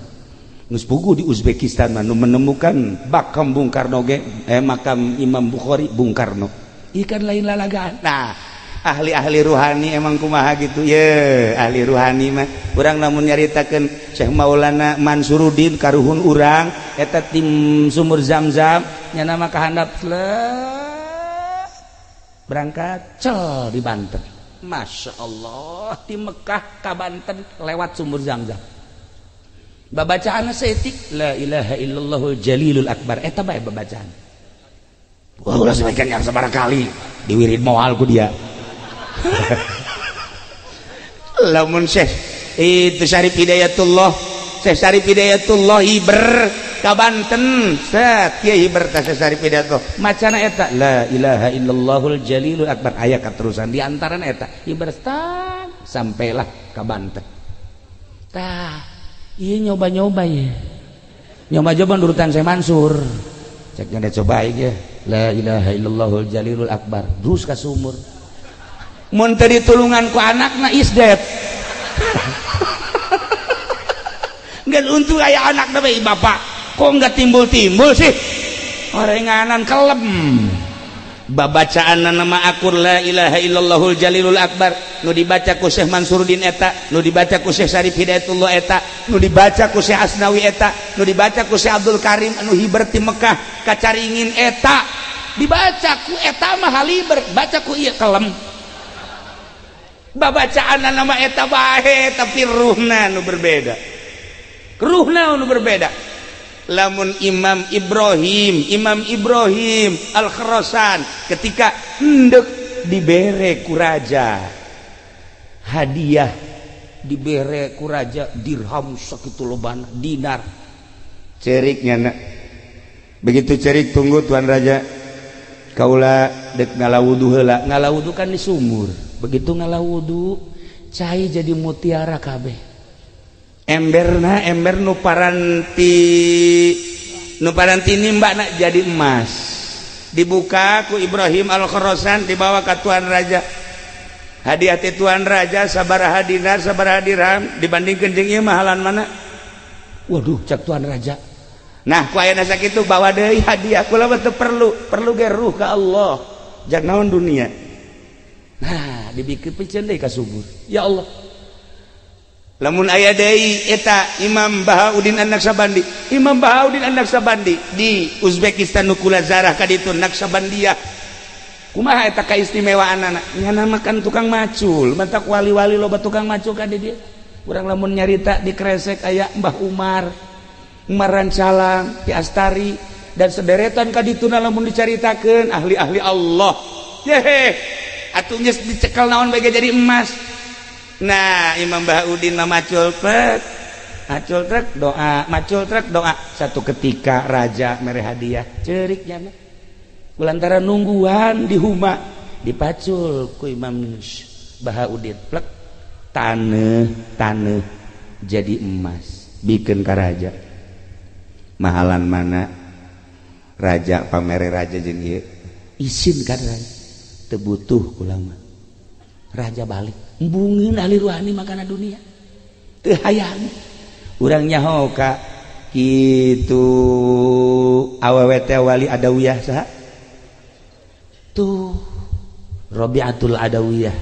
Geus puguh di Uzbekistan mah nu menemukan makam Bung Karno ge makam Imam Bukhari Bung Karno. Ikan lain lalagaan. Nah, ahli-ahli ruhani emang kumaha gitu ye, ahli ruhani mah urang lamun nyaritakeun Syekh Maulana Mansuruddin karuhun urang eta tim sumur Zam-Zam nya nama kahandap berangkat cel di Banten. Masya Allah di Mekah ka Banten lewat sumur Zam-Zam. Babacaan seetik la ilaha illallahul jalilul akbar eta bae babacaan. Wah ulah sampaikan yang sabaraha kali diwirid moal ku dia. Lamun Syekh itu Syarif Hidayatullah, Syekh Syarif Hidayatullah hiber ka Banten, set kieu hiber ta Syekh Syarif Hidayatullah. Macana eta la ilaha illallahul jalilul akbar aya katerusan di antarana eta hiber tang sampailah ka Banten. Tah, ieu nyoba-nyoba ye. Nyoba-nyoba nurutan Syekh Mansur. Cek nya coba ieu la ilaha illallahul jalilul akbar terus ka sumur. Mun teu ditulungan ku anakna isdet. Nggak untung aya anakna bae bapak. Kok nggak timbul-timbul sih? Orenganan kelem. Babacaan nama akur la ilaha illallahul jalilul akbar nu dibaca ku Syekh Mansuruddin eta, nu dibaca ku Syekh Syarif Hidayatullah eta, nu dibaca ku Syekh Asnawi eta, nu dibaca ku Syekh Abdul Karim anu hiber ti Mekah ka Caringin eta. Dibaca ku eta mah haliber, baca ku ieu kelem. Babacaan nama eta bae tapi ruhna nu berbeda. Ruhna nu berbeda. Lamun Imam Ibrahim Al-Khurasan ketika hendak dibere ku raja hadiah, dibere ku raja dirham sakitu lobana dinar. Ceriknya nak. Begitu cerik tunggu tuan raja. Kaula dek ngalawudu heula. Ngalawudu kan di sumur. Begitu ngalawudu cai jadi mutiara kabeh. Emberna ember nu paranti nimba nak jadi emas. Dibuka ku Ibrahim Al-Khurasan dibawa ke tuan raja. Hadiah ti tuan raja sabaraha dinar sabaraha dirham dibandingkeun jeung ieu mahalan mana? Waduh cak tuan raja. Nah ku ayeuna sakitu bawa deui hadiah kula mah teu perlu, perlu ge ruh ka Allah. Jak naon dunia. Nah dibikeun piceun deui ka sumur. Ya Allah. Lamun aya deui eta Imam Bahauddin An-Naqsabandi. Imam Bahauddin An-Naqsabandi di Uzbekistan nu kula zarah ka ditu Naqsabandiyah. Kumaha eta kaistimewaanana? Nya makan tukang macul, mantak wali-wali loba tukang macul ka di dieu. Urang lamun nyarita di Kresek aya Mbah Umar, Umar Rancalang, Ki Astari dan sederetan ka dituna lamun dicaritakeun ahli-ahli Allah. Yehe, atuh geus dicekel naon bae jadi emas. Nah, Imam Bahauddin mah macul trek, macul trek doa, macul trek doa. Satu ketika raja mere hadiah, ceriknya mah. Lantaran nungguan di huma dipacul ku Imam Bahauddin, plek taneuh taneuh jadi emas, bikin ka raja. Mahalan mana raja pamere raja jeung ieu isin ka raja, teu butuh kula mah. Raja balik embungeun ahli ruhani makana dunia teu hayang urang nyaho ka kitu awewe teh wali adawiyah saha tuh Rabiatul Adawiyah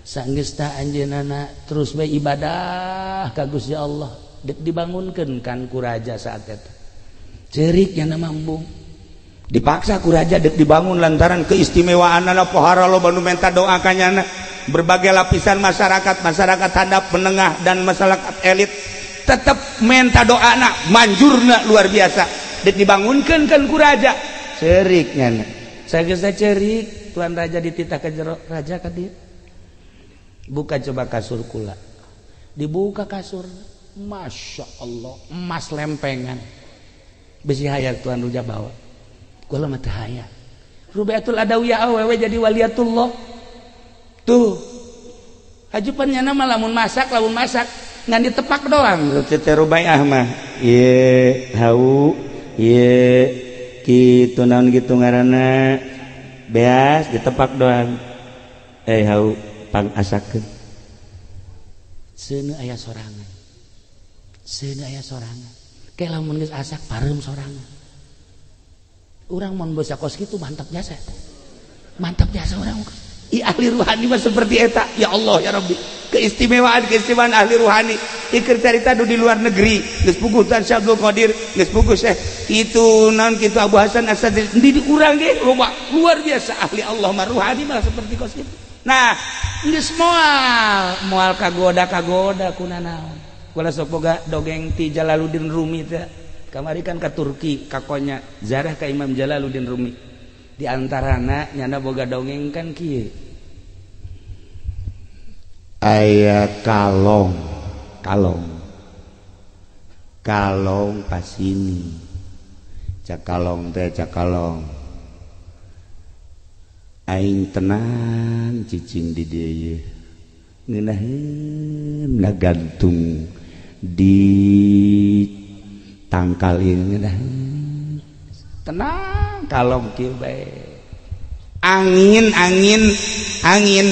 sanggeus ta anjeunna terus bae ibadah ka Gusti Allah dek dibangunkeun kan ku raja saat eta ceurik nya nama embung dipaksa ku raja dek dibangun lantaran keistimewaanana pohara loba nu menta doa ka nyana. Berbagai lapisan masyarakat, masyarakat handap, menengah dan masyarakat elit tetap minta doa nak manjurna luar biasa. Dek dibangunkeun kan ku raja. Cerik nyana. Sageus cerik, tuan raja dititah ka jero, raja ka dieu. Buka coba kasur kula. Dibuka kasur, masya Allah, emas lempengan. Besi hayat Tuan Ruja bawa. Kula mah teu hayang. Rubiatul Adawiyah awewe jadi waliatullah. Tuh. Hajupan nyana mah lamun masak ngan ditepak doang. Teh Rubiah mah. Ieu hau, ieu kitu naon kitu ngaranna. Beas ditepak doang. Hau pang asakeun. Seuneu aya sorangan. Seuneu aya sorangan. Ke lamun geus asak pareum sorangan. Urang mun basa kos kitu mantap jasa. Mantap jasa urang. I ahli ruhani mah seperti eta. Ya Allah ya Rabbi. Keistimewaan-keistimewaan ahli ruhani. Ieu carita di luar negeri, geus puguh Tan Syekh Abdul Qadir, geus puguh Syekh kitu naon kitu Abu Hasan Asy-Syadzili di urang ge loba luar biasa ahli Allah mah ruhani mah seperti kos kitu. Nah, geus moal kagoda-kagoda kuna naon. Kula sok boga dongeng ti Jalaluddin Rumi teh. Kamari kan ka Turki, ka Konya, ziarah ka Imam Jalaluddin Rumi. Di antarana nyana boga dongeng kan kieu. Aya kalong, kalong. Kalong pasini. Cak kalong teh cak kalong. Aing tenang cicing di dieu ngeunaheun ngagantung di tangkal ieu ngeunaheun tenang kalong kieu bae angin angin angin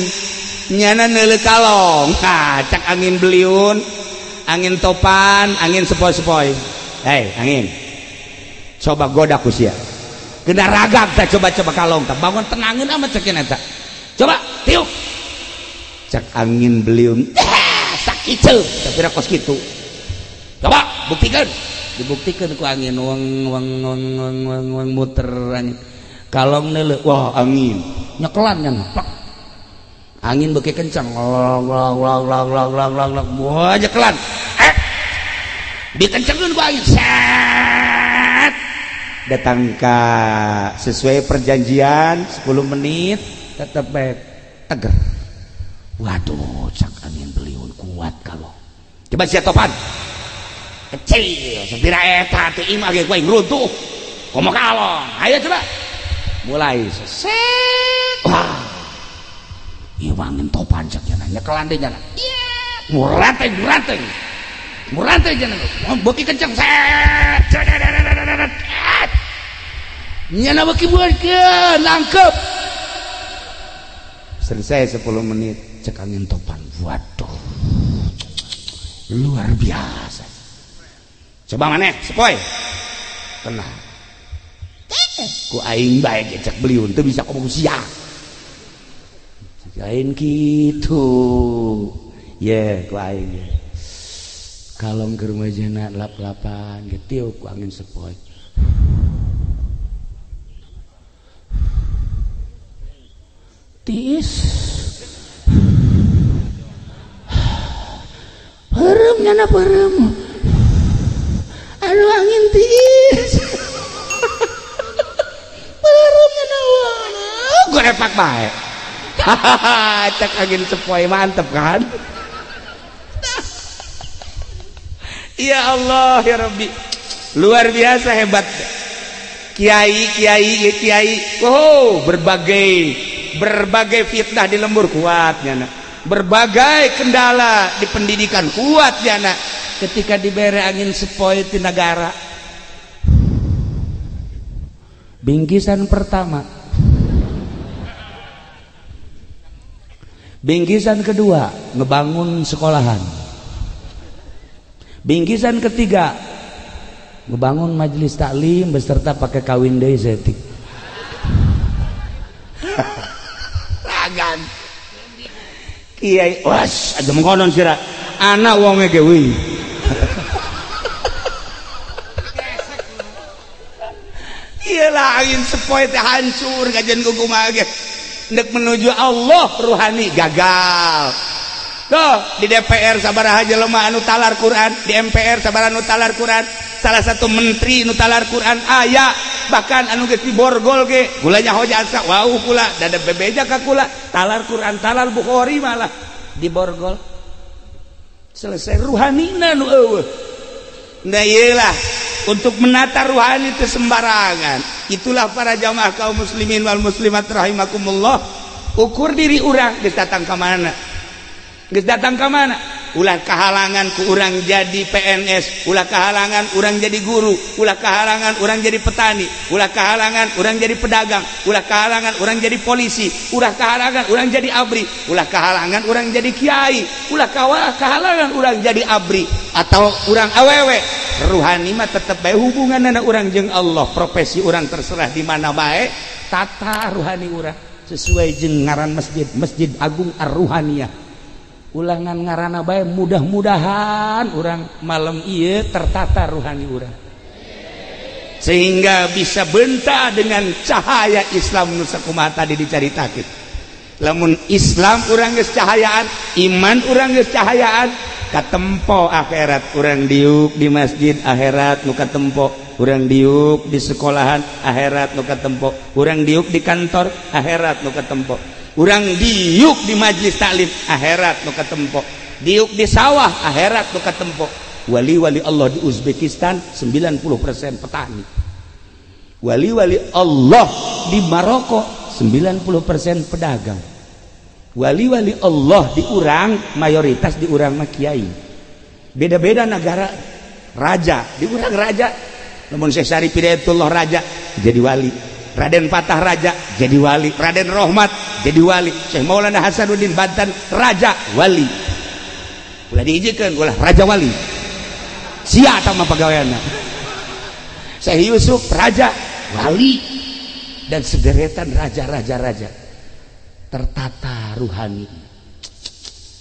nyana neuleuh kalong ha cak angin beliun angin topan angin sepoi-sepoi hei angin coba goda ku sia kena ragam tak coba-coba kalong tak bangun tenangin amat cekin eta coba tiup cak angin beliung sakitu tapi kos kitu coba buktikan dibuktikan ku angin weng weng weng weng weng weng muter angin kalong neuleuh wah angin nyekelan nya plak angin beuki kencang long long long long long long long long wah nyekelan dikencengkeun ku angin set datang ke sesuai perjanjian 10 menit tetap baik teger. Waduh cak angin beliun kuat kalau coba sia topan kecil sepira eta teu imah ge ku aing runtuh komo kalong ayo coba mulai seset wah ieu angin topan cak nya nyekelan deui nya muranteng muranteng muranteng nya beuki kenceng set nyana beuki buatkeun nangkep selesai 10 menit cek angin topan waduh luar biasa coba maneh sepoi tenang ku aing bae ge cek beliun teu bisa ngomong sia lain kitu ye ku aing kalong ke rumah jana lap-lapan ge tiup ku angin sepoi tiis perem nyana perem aduh angin tiis perem nyana gue repak bae hahaha cek angin sepoi mantep kan. Ya Allah ya Rabbi luar biasa hebat kiai kiai kiai oh berbagai fitnah di lembur kuat nyana, berbagai kendala di pendidikan kuat nyana, ketika dibere angin sepoi di negara bingkisan pertama bingkisan kedua ngebangun sekolahan bingkisan ketiga ngebangun majelis taklim beserta pakai kawin deui setik. Ragan kiai was aja mengkonon sira anak wonge ge wih. Iyalah angin sepoi teh hancur kajian kumaha ge ndek menuju Allah ruhani gagal. Tuh di DPR sabaraha jelema anu talar Quran, di MPR sabaraha anu talar Quran, salah satu menteri anu talar Quran aya, bahkan anu geus diborgol ge gulanya hoja asa wau kula dada bebeja ka kula talar Quran talar Bukhari malah. di borgol selesai ruhanina nu eueuh. Nah iyalah untuk menata ruhani itu sembarangan. Itulah para jamaah kaum muslimin wal muslimat rahimakumullah. Ukur diri urang geus datang ka mana, geus datang ka mana. Ulah kahalangan ku urang jadi PNS, ulah kahalangan urang jadi guru, ulah kahalangan urang jadi petani, ulah kahalangan urang jadi pedagang, ulah kahalangan urang jadi polisi, ulah kahalangan urang jadi abri, ulah kahalangan urang jadi kiai, ulah kahalangan urang jadi abri atau urang awewe. Ruhani mah tetep bae hubunganna urang jeung Allah, profesi urang terserah di mana bae, tata ruhani urang sesuai jeung ngaran masjid, Masjid Agung Ar-Ruhaniyah. Ulangan ngarana bae mudah-mudahan urang malam ieu tertata ruhani urang sehingga bisa bentah dengan cahaya Islam nu sakumaha tadi dicaritakeun. Lamun Islam urang geus cahayaan, iman urang geus cahayaan, katempo akhirat urang diuk di masjid akhirat nu katempo, urang diuk di sekolahan akhirat nu katempo, urang diuk di kantor akhirat nu katempo, urang diuk di majlis taklim akhirat nu katempo, diuk di sawah akhirat nu katempo. Wali-wali Allah di Uzbekistan 90% petani, wali-wali Allah di Maroko 90% pedagang, wali-wali Allah di urang mayoritas di urang mah kiai. Beda-beda negara, raja di urang raja, lamun Syekh Syarif Hidayatullah raja jadi wali, Raden Patah raja jadi wali, Raden Rohmat jadi wali, Syekh Maulana Hasanuddin Banten raja wali. Ulah diizinkan ulah raja wali sia eta mah pagaweanna. Syekh Yusuf raja wali, dan sederetan raja-raja raja tertata ruhani.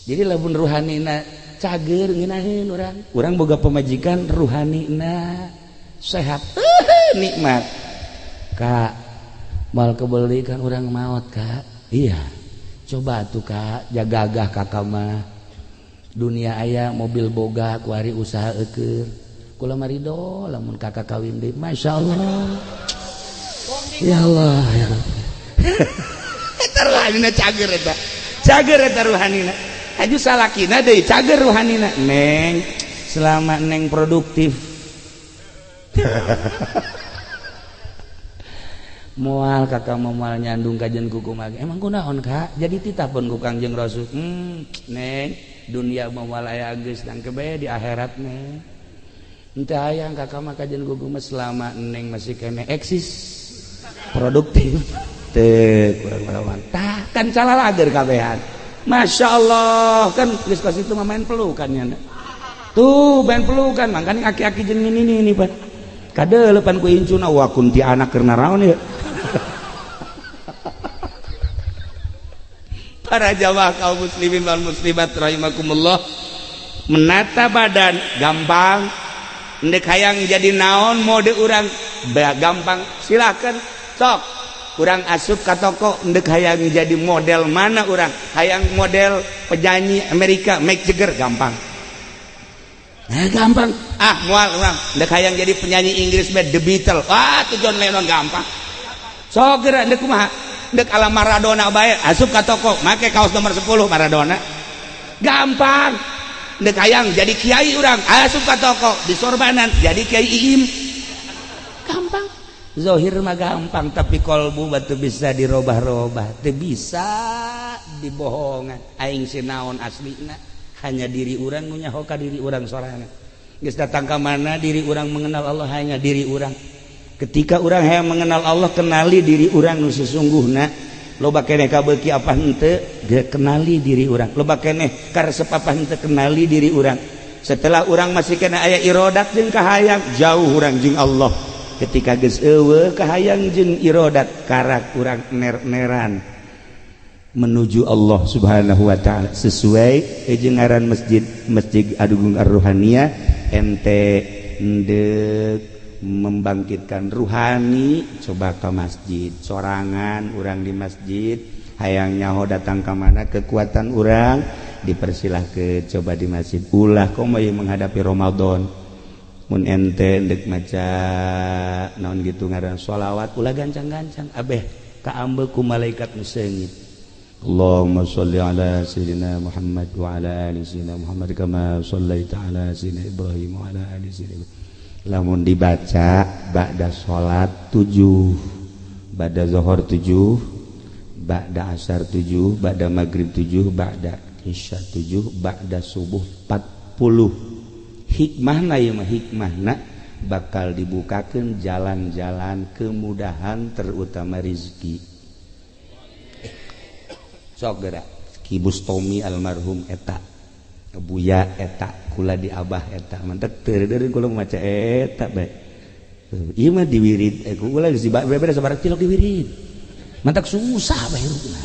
Jadi lamun ruhanina cager ngeunaheun urang, urang boga pamajikan ruhanina sehat, nikmat. Kak, mal kebeli kan urang maot kak. Iya, coba tuh kak, jagagah kakak mah. Dunia aya mobil boga kuari usaha eukeur. Kula marido lamun kakak kawin deui, Masya Allah. Ya Allah, ya Rabbi. Eta ruhanina cager eta. Cager eta ruhanina. Aju salakina deui cager ruhanina. Neng, selama neng produktif. Moal kakak moal nyandung kajen kuku mage. Emang kunaon kak? Jadi titah pun ku Kangjeng Rasul. Neng, dunia moal aya geus nangke bae di akhirat neng. Henteu hayang kakak mah kajen kuku mah selama neng masih kene eksis produktif. Teu kurang lawan. Tah kan calalager kabehan. Masya Allah kan geus kos itu mah main pelukan nya. Tuh main pelukan mangkane aki-aki jeung nini ini pan. Kadeulepan ku incuna wa kunti anak keur naraon ieu. Para jamaah kaum muslimin wal muslimat rahimakumullah, menata badan gampang, ndek hayang jadi naon mode urang gampang, silakan sok urang asup ka toko ndek hayang jadi model mana urang, hayang model penyanyi Amerika Mick Jagger gampang. Nah, gampang. Ah, moal urang ndek hayang jadi penyanyi Inggris The Beatles. Wah, tuh John Lennon gampang. Sok geura ndek kumaha? Ndek ala Maradona bae, asup ka toko make kaos nomor 10 Maradona. Gampang. Ndek hayang jadi kiai urang, asup ka toko di sorbanan jadi kiai Iim. Gampang. Zohir mah gampang, tapi kolbu batu bisa dirobah-robah, teu bisa dibohongan. Aing sinaon aslina hanya diri urang nu nyaho ka diri urang sorangan. Geus datang ka mana diri urang mengenal Allah hanya diri urang. Ketika urang hayang mengenal Allah, kenali diri urang nu sesungguhna. Loba keneh kabeuki apa henteu, kenali diri urang. Loba keneh karesep apa henteu, kenali diri urang. Setelah urang masih kena aya irodat jeung kahayang, jauh urang jeung Allah. Ketika geus eueuh kahayang jeung irodat, karak urang ner-neran menuju Allah Subhanahu wa taala sesuai jeung ngaran masjid, Masjid Agung Ar-Ruhaniyah. Ente ndek membangkitkan ruhani, coba ke masjid sorangan urang di masjid, hayang nyaho datang ka mana kekuatan urang dipersilahkeun coba di masjid. Ulah komo ieu menghadapi Ramadan, mun ente ndek maca naon gitu ngaran sholawat ulah gancang-gancang abeh kaambe ku malaikat nu seungit. Allahumma sholli ala sayyidina Muhammad wa ala ali sayyidina Muhammad kama shallaita ala sayyidina Ibrahim wa ala ali sayyidina Ibrahim. Lamun dibaca ba'da salat 7, ba'da zuhur 7, ba'da asar 7, ba'da maghrib 7, ba'da isya 7, ba'da subuh 40. Hikmahna ieu mah hikmahna bakal dibukakeun jalan-jalan kemudahan terutama rizki. Sok geura Ki Bustomi almarhum eta, Buya eta, kula di Abah eta, mantek teu deureuh kula maca eta bae. Ieu mah diwirid, kula geus beberes sabarang tilok diwirid. Mantak susah bae hirupna.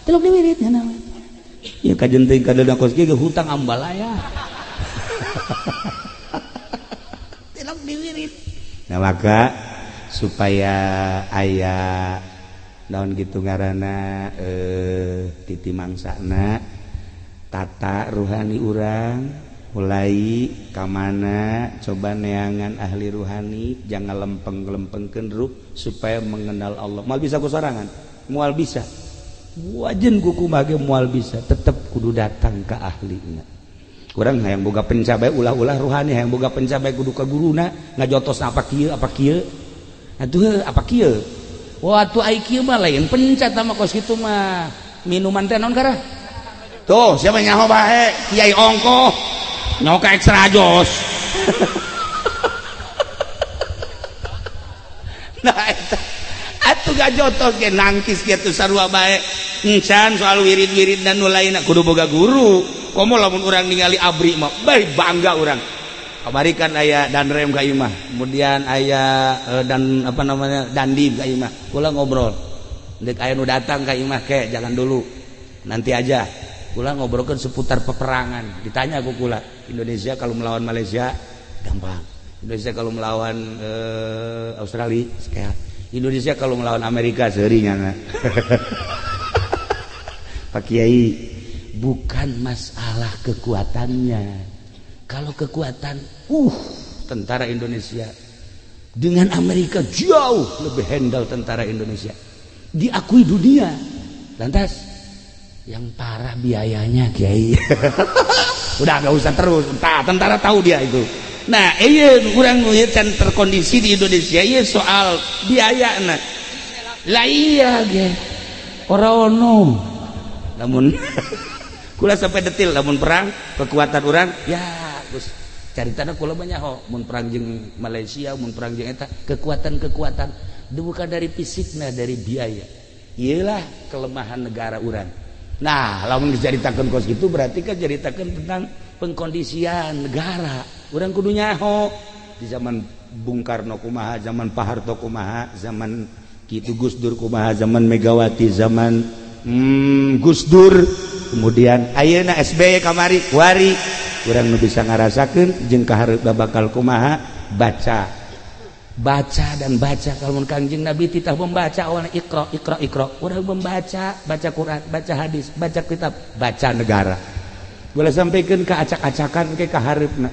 Tilok diwirid nya naon. Ieu kajen teuing kadeudah kos kieu hutang ambalaya. Tilok diwirid. Nah maka supaya aya naon gitu ngaranna titi mangsana tata ruhani urang mulai kamana coba neangan ahli ruhani jangan lempeng-lempengkeun ruh supaya mengenal Allah. Moal bisa ku sorangan, moal bisa. Wajen ku kumaha ge moal bisa, tetep kudu datang ka ahlina. Urang hayang boga pencabai ulah-ulah ruhani, hayang boga pencabai kudu ka guruna ngajotos apa kieu apa kieu. Atuh apa kieu? Wah tuh ai kieu mah lain pencat sama kos kitu mah minuman teh naon karah? Tuh siapa nyaho bae kiai ongkoh nyaho ka ekstra jos. Nah eta atuh gajotos ge nangkis kitu sarua bae encan soal wirid-wirid dan nu lainna kudu boga guru. Komo lamun urang ningali abri mah bae bangga urang. Kamari kan aya danrem ka imah, kemudian aya dan apa namanya dandim ka imah. Kula ngobrol. Deuk aya nu datang ka imah ke jangan dulu. Nanti aja. Kula ngobrolkeun seputar peperangan. Ditanya ku kula, Indonesia kalau melawan Malaysia gampang. Indonesia kalau melawan Australia sekeat. Indonesia kalau melawan Amerika seuri nyana. Pak Kiai, bukan masalah kekuatannya. Kalau kekuatan, tentara Indonesia dengan Amerika jauh lebih handal tentara Indonesia. Diakui dunia. Lantas yang parah biayanya, Kiai. Udah gak usah terus. Entah, tentara tahu dia itu. Nah, iya kurang can terkondisi di Indonesia iya soal biaya nah. Lah iya ge. Ora ono. Namun kula sampai detil lamun perang kekuatan urang ya Gus caritana kula banyak ho mun perang jeung Malaysia mun perang jeung eta kekuatan-kekuatan bukan dari fisikna dari biaya. Iyalah kelemahan negara urang. Nah, lamun dicaritakeun kos kitu berarti kan caritakeun tentang pengkondisian negara. Urang kudu nyaho di zaman Bung Karno kumaha, zaman Pak Harto kumaha, zaman kitu Gus Dur kumaha, zaman Megawati, zaman Gus Dur, kemudian ayeuna SBY kamari kuari urang nu bisa ngarasakeun jeung kahareup bakal kumaha baca baca dan baca. Kalau Kangjeng Nabi titah membaca awalnya iqra iqra iqra, urang membaca, baca Quran, baca hadis, baca kitab, baca negara. Boleh sampaikan ke acak-acakan ke kahareupna.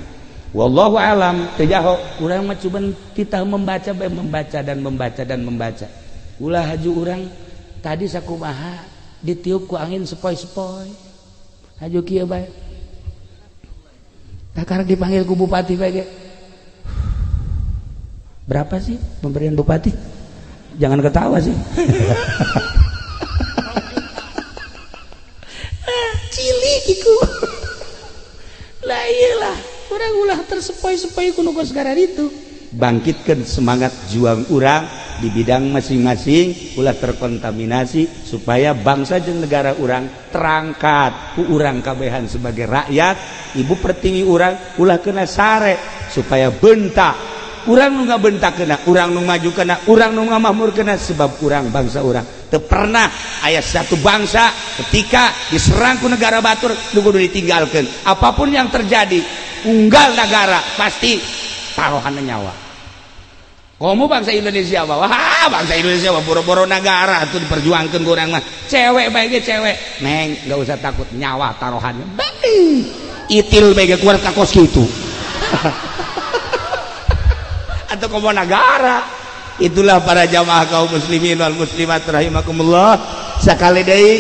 Wallahu alam teu jaho urang mah cuman titah membaca bae membaca dan membaca dan membaca. Ulah haju urang tadi sakumaha ditiup ku angin sepoi-sepoi. Haju kieu bae. Takar dipanggil ku bupati bae ge. Berapa sih pemberian bupati? Jangan ketawa sih. Cilik iku. Lah iyalah, urang ulah tersepoi-sepoi ku nu segara itu. Bangkitkan semangat juang urang di bidang masing-masing, ulah terkontaminasi supaya bangsa jeung negara urang terangkat ku urang kabehan sebagai rakyat. Ibu pertiwi urang ulah kena sare supaya bentak. Urang nu ngabentak kena, urang nu maju kena, urang nu ngamahmur kena sebab urang bangsa urang. Teu pernah aya satu bangsa ketika diserang ku negara batur nu kudu ditinggalkeun. Apapun yang terjadi, unggal negara pasti taruhanna nyawa. Komo bangsa Indonesia mah, wah bangsa Indonesia mah boro-boro negara atuh diperjuangkeun ku urang mah. Cewek bae ge cewek, neng enggak usah takut nyawa taruhannya. Bae. Itil bae ge keluar ka kos kitu. Atau komo negara. Itulah para jamaah kaum muslimin wal muslimat rahimakumullah. Sakali deui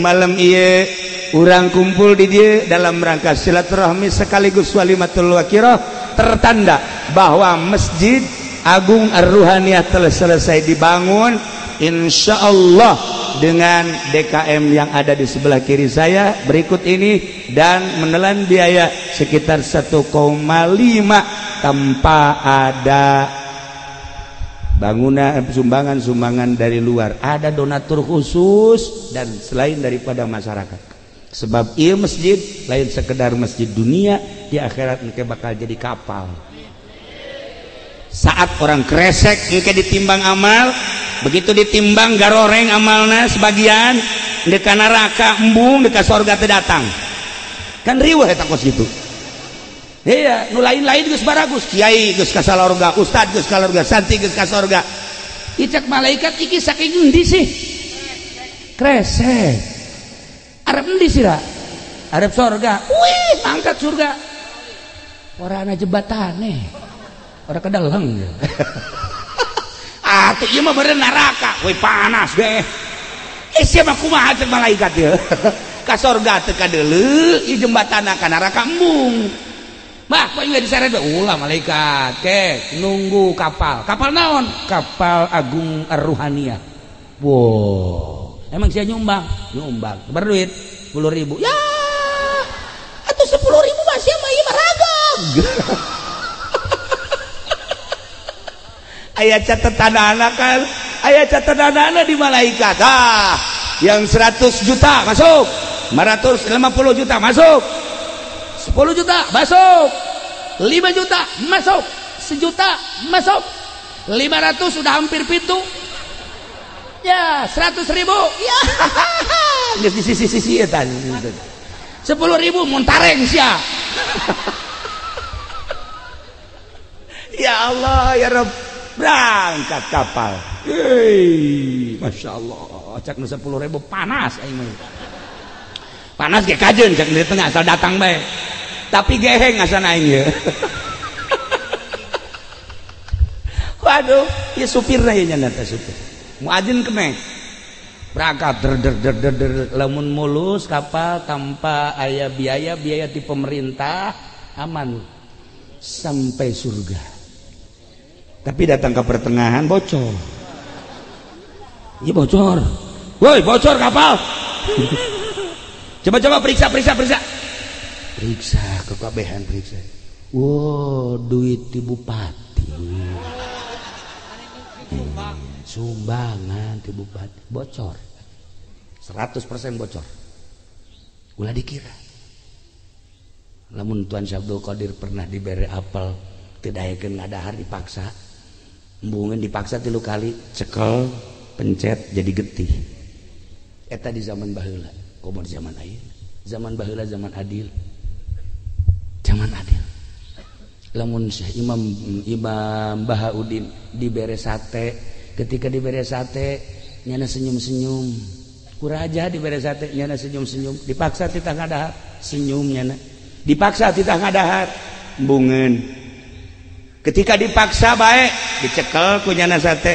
malam ieu urang kumpul di dieu dalam rangka silaturahmi sekaligus walimatul wakirah, tertanda bahwa Masjid Agung Ar-Ruhaniyah telah selesai dibangun insyaallah dengan DKM yang ada di sebelah kiri saya berikut ini, dan menelan biaya sekitar 1,5 tanpa ada bangunan sumbangan-sumbangan dari luar, ada donatur khusus dan selain daripada masyarakat. Sebab ieu masjid lain sekedar masjid dunia, di akhirat engke bakal jadi kapal. Saat orang kresek engke ditimbang amal, begitu ditimbang garoreng amalna sebagian, deka neraka embung, deka sorga teu datang. Kan riweuh eta kos kitu. Iya, nu lain-lain geus baragus, kiai geus ka sorga, ustad geus ka sorga, santri geus ka sorga. Icak malaikat iki saking endi sih? Kresek. Arep endi sira? Arep sorga. Wih, mangkat surga. Ora ana jembatane. Ora kedeleng. Atuh ieu mah beureun neraka. Wih panas deh. Sia mah kumaha cek malaikat ieu? Ka sorga teu kadeuleu, ieu jembatana ka neraka embung. Bah, kok enggak diseret ulah malaikat. Ke nunggu kapal. Kapal naon? Kapal Agung Ar-Ruhaniyah. Wow. Emang sia nyumbang? Nyumbang. Berduit 10.000. Ya. Atuh 10.000 mah sia mah ieu mah ragam. Aya catatan anak kan, aya catatan anak di malaikat. Ah, yang 100 juta masuk, 550 juta masuk, 10 juta masuk, 5 juta masuk, 1 juta masuk, 500 sudah hampir pintu. Ya, 100.000. Ya. Geus di sisi-sisi eta. 10.000 muntareng sia. Ya Allah, ya Rabb. Berangkat kapal. Hei, Masya Allah. Cak nu 10.000 panas aing mah. Panas ge kajeun cak di tengah asal datang bae. Tapi geheng asan aing ye. Waduh, ieu supirna ieu nya teh supir. Muadzin keneh. Berangkat der der der der der lamun mulus kapal tanpa aya biaya-biaya di pemerintah aman sampai surga. Tapi datang ke pertengahan bocor. Iya bocor. Woi, bocor kapal. Coba-coba periksa, periksa, periksa. Periksa kekabehan periksa. Wow, duit di bupati. Sumbangan di bupati bocor. 100% bocor. Ulah dikira. Lamun Tuan Syabdul Qadir pernah diberi apel, tidak ngadahar dipaksa. Embungan dipaksa 3 kali, cekel, pencet jadi getih. Eta di zaman baheula, komo di zaman ayeuna. Zaman baheula zaman adil. Zaman adil. Lamun Syekh Imam Bahauddin dibere sate, ketika dibere sate nyana senyum-senyum. Ku raja dibere sate nyana senyum-senyum, dipaksa titah ngadahar, senyum nyana. Dipaksa titah ngadahar, embungan. Ketika dipaksa baik dicekel ku nyana sate.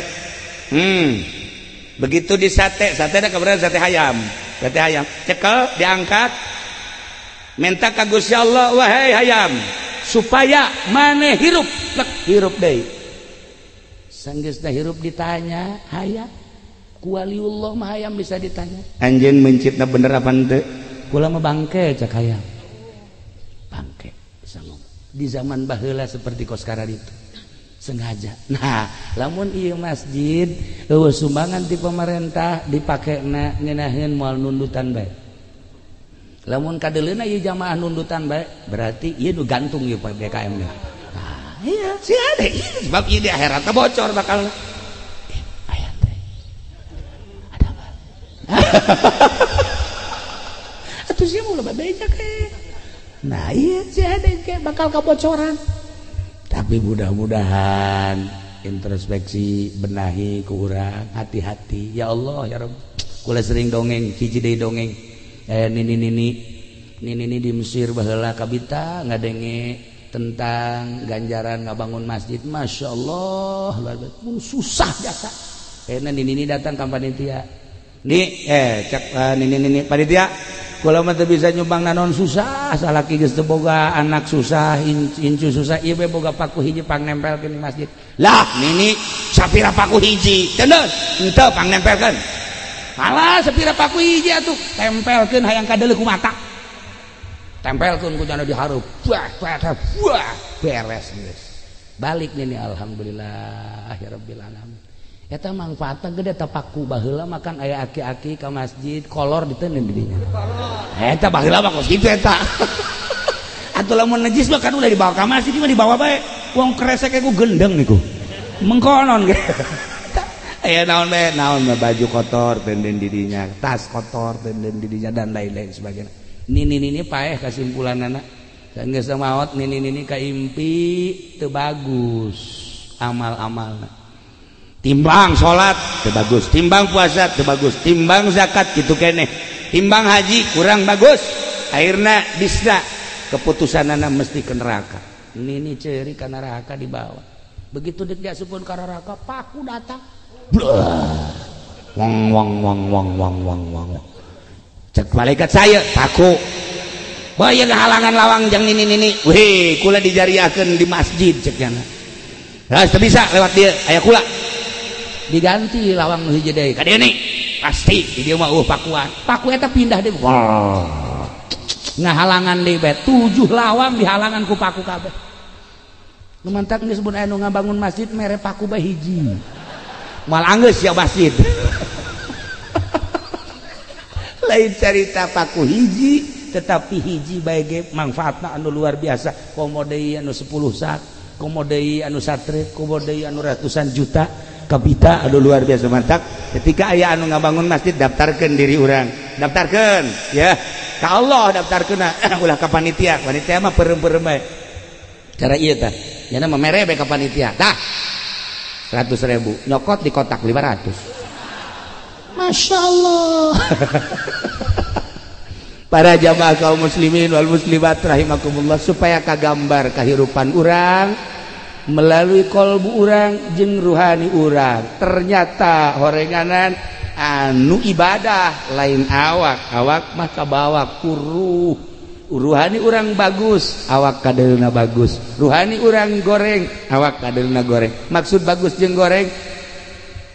Begitu di sate, sate ada kebetulan sate ayam. Sate ayam cekel diangkat, minta ka Gusti Allah, wahai ayam, supaya maneh hirup, lek hirup deui. Sanggeusna hirup ditanya, hayam ku waliullah mah hayam bisa ditanya. Anjeun mencitna bener apa henteu? Kula mah bangke cak hayam. Bangke bisa ngomong. Di zaman baheula seperti koskara itu sengaja. Nah, lamun ieu masjid eueuh sumbangan ti pemerintah dipakena ngeunaheun moal nundutan bae. Lamun kadeuleuna ieu jamaah nundutan bae, berarti ieu nu gantung ieu PBKM nya. Nah, iya sih ada ieu sebab ieu di akhirat bocor bakal. Aya teh. Ada apa? Atuh sia mah loba beja ke. Nah iya sih ada kayak bakal kebocoran. Tapi mudah-mudahan introspeksi benahi kurang hati-hati. Ya Allah ya Rabb. Kula sering dongeng, hiji deui dongeng. Nini di Mesir baheula kabita ngadenge tentang ganjaran ngabangun masjid. Masya Allah, luar biasa. Susah jasa. Nini datang ka panitia. Nih cek nini panitia kula mah teu bisa nyumbang naon susah salaki geus teu boga anak susah incu susah ieu we boga paku hiji pangnempelkeun di masjid. Lah nini sapira paku hiji teundeun henteu pangnempelkeun. Alah sapira paku hiji atuh tempelkeun hayang kadeuleu ku mata. Tempelkeun ku jana dihareup. Wah wah beres geus. Balik nini alhamdulillah ya rabbil alamin. Eta mangfaatna gede ta paku baheula makan aya aki-aki ka masjid kolor diteundeun di dinya. Eta baheula mah kos kitu eta. Atuh lamun najis mah kan ulah dibawa ka masjid mah dibawa bae. Wong kresek ku gendeng niku. Mengkonon ge. Aya naon bae naon mah baju kotor teundeun di dinya, tas kotor teundeun di dinya dan lain-lain sebagainya. Nini-nini paeh kasimpulanana. Geus maot nini-nini kaimpi teu bagus amal-amalna. Timbang salat teu bagus, timbang puasa teu bagus, timbang zakat kitu keneh, timbang haji kurang bagus. Akhirna bisa keputusanana mesti ke neraka. Nini ceuri ka neraka dibawa. Begitu deuk diasupkeun ka neraka, paku datang. Blah. Wang wang wang wang wang wang wang. Cek malaikat saya, paku. Wah, ieu halangan lawang jang nini-nini. Weh, kula dijariahkeun di masjid cek nya. Lah teu bisa lewat dieu, aya kula. Diganti lawang nu hiji deui ka dieu nih pasti di dieu mah pakuan paku eta pindah deui wah ngahalangan deui bae 7 lawang dihalangan ku paku kabeh nu mantak geus mun aya nu ngabangun masjid mere paku bae hiji moal anggeus ya masjid. Lain carita paku hiji tetapi hiji bae ge mangfaatna anu luar biasa komo deui anu 10 sak komo deui anu satreuk komo deui anu ratusan juta kapita aduh luar biasa mantap. Ketika aya anu ngabangun masjid daftarkeun diri urang, daftarkeun ya ka Allah daftarkeun ulah ka panitia, panitia mah peureum-peureum bae. Cara ieu tah, nya mah mere bae ka panitia. Tah 100.000 nyokot di kotak 500. Masya Allah. Para jamaah kaum muslimin wal muslimat rahimakumullah, supaya kagambar kahirupan urang melalui kolbu urang jeung ruhani urang. Ternyata horenganan anu ibadah lain awak, awak mah kabawa kuruh. Ruhani urang bagus, awak kadeulna bagus. Ruhani urang goreng, awak kadeulna goreng. Maksud bagus jeung goreng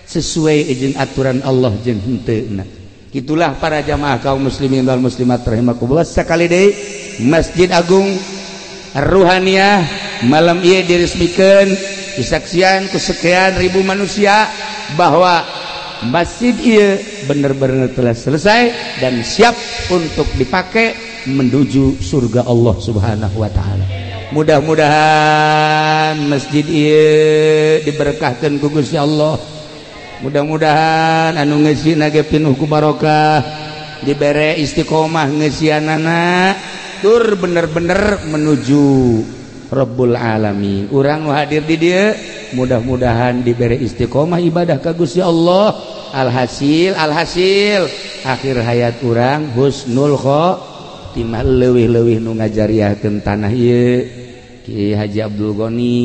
sesuai jeung aturan Allah jeung henteuna. Itulah para jamaah kaum muslimin wal muslimat rahimakumullah. Sekali deui Masjid Agung Ruhaniyah malam ieu diresmikeun disaksian ku sekian ribu manusia bahwa masjid ieu bener-bener telah selesai dan siap untuk dipakai menuju surga Allah Subhanahu wa taala. Mudah-mudahan masjid ieu diberkahkeun ku Gusti Allah. Mudah-mudahan anu ngeusina ge pinuh ku barokah, dibere istiqomah ngeusianana tur bener-bener menuju Rabbul Alamin. Urang nu hadir di dieu mudah-mudahan diberi istiqomah ibadah ka Gusti Allah. Alhasil alhasil akhir hayat urang husnul khotimah, leuwih-leuwih nu ngajariahkeun tanah ieu Ki Haji Abdul Ghani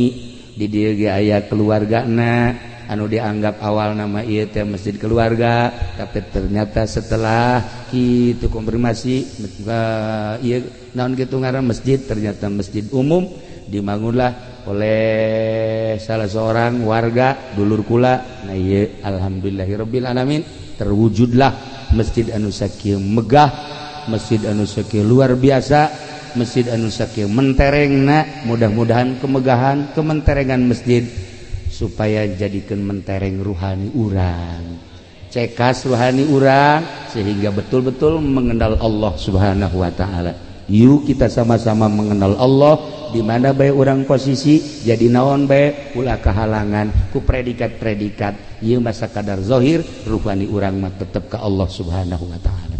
di dieu ge aya keluargana anu dianggap awal nama ieu teh masjid keluarga, tapi ternyata setelah kitu konfirmasi ieu naon kitu ngaran masjid, ternyata masjid umum dibangunlah oleh salah seorang warga dulur kula. Nah ieu alhamdulillahirabbil alamin terwujudlah masjid anu sakieu megah, masjid anu sakieu luar biasa, masjid anu sakieu menterengna. Mudah-mudahan kemegahan kementerengan masjid supaya jadikan mentereng ruhani urang, cekas ruhani urang sehingga betul-betul mengenal Allah Subhanahu wa taala. Yuk kita sama-sama mengenal Allah di mana bae urang posisi jadi naon bae ulah kahalangan ku predikat-predikat ieu masa kadar zahir ruhani urang mah tetep ka Allah Subhanahu wa taala.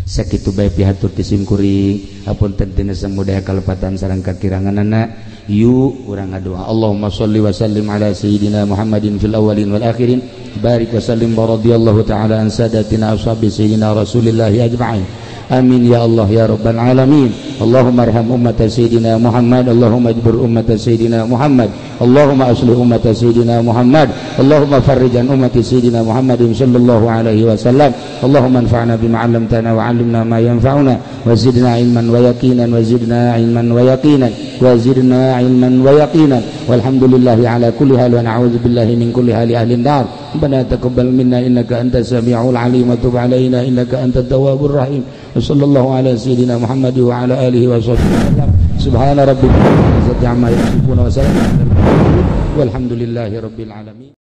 Sakitu bae pihatur ti simkuring, hapunten tina samudaya kalepatan sareng kakiranganana. Yuk urang ngadoa Allahumma sholli wa sallim ala sayyidina Muhammadin fil awwalin wal akhirin, barik wa sallim wa radhiyallahu ta'ala an sadatina ashabi sayyidina Rasulillahi ajma'in. Amin ya Allah ya rabbal alamin. Allahumma arham ummata sayyidina Muhammad, Allahumma ajbur ummata sayyidina Muhammad, Allahumma aslih ummata sayyidina Muhammad, Allahumma farrij an ummati sayyidina Muhammadin sallallahu alaihi wasallam. Allahumma anfa'na bima 'allamtana wa 'allimna ma yanfa'una wa zidna ilman wa yaqinan wa zidna ilman wa yaqinan wa zidna ilman wa yaqinan. Walhamdulillahi ala kulli hal wa na'udzu billahi min kulli hali ahli an-nar. Rabbana taqabbal minna innaka antas samiul alim wa tub alaina innaka antat tawwabur rahim. Wa sallallahu ala sayyidina Muhammad wa ala alihi wa sahbihi wasallam. Subhana rabbika rabbil izzati amma yasifun wa salamun alal mursalin walhamdulillahi rabbil alamin.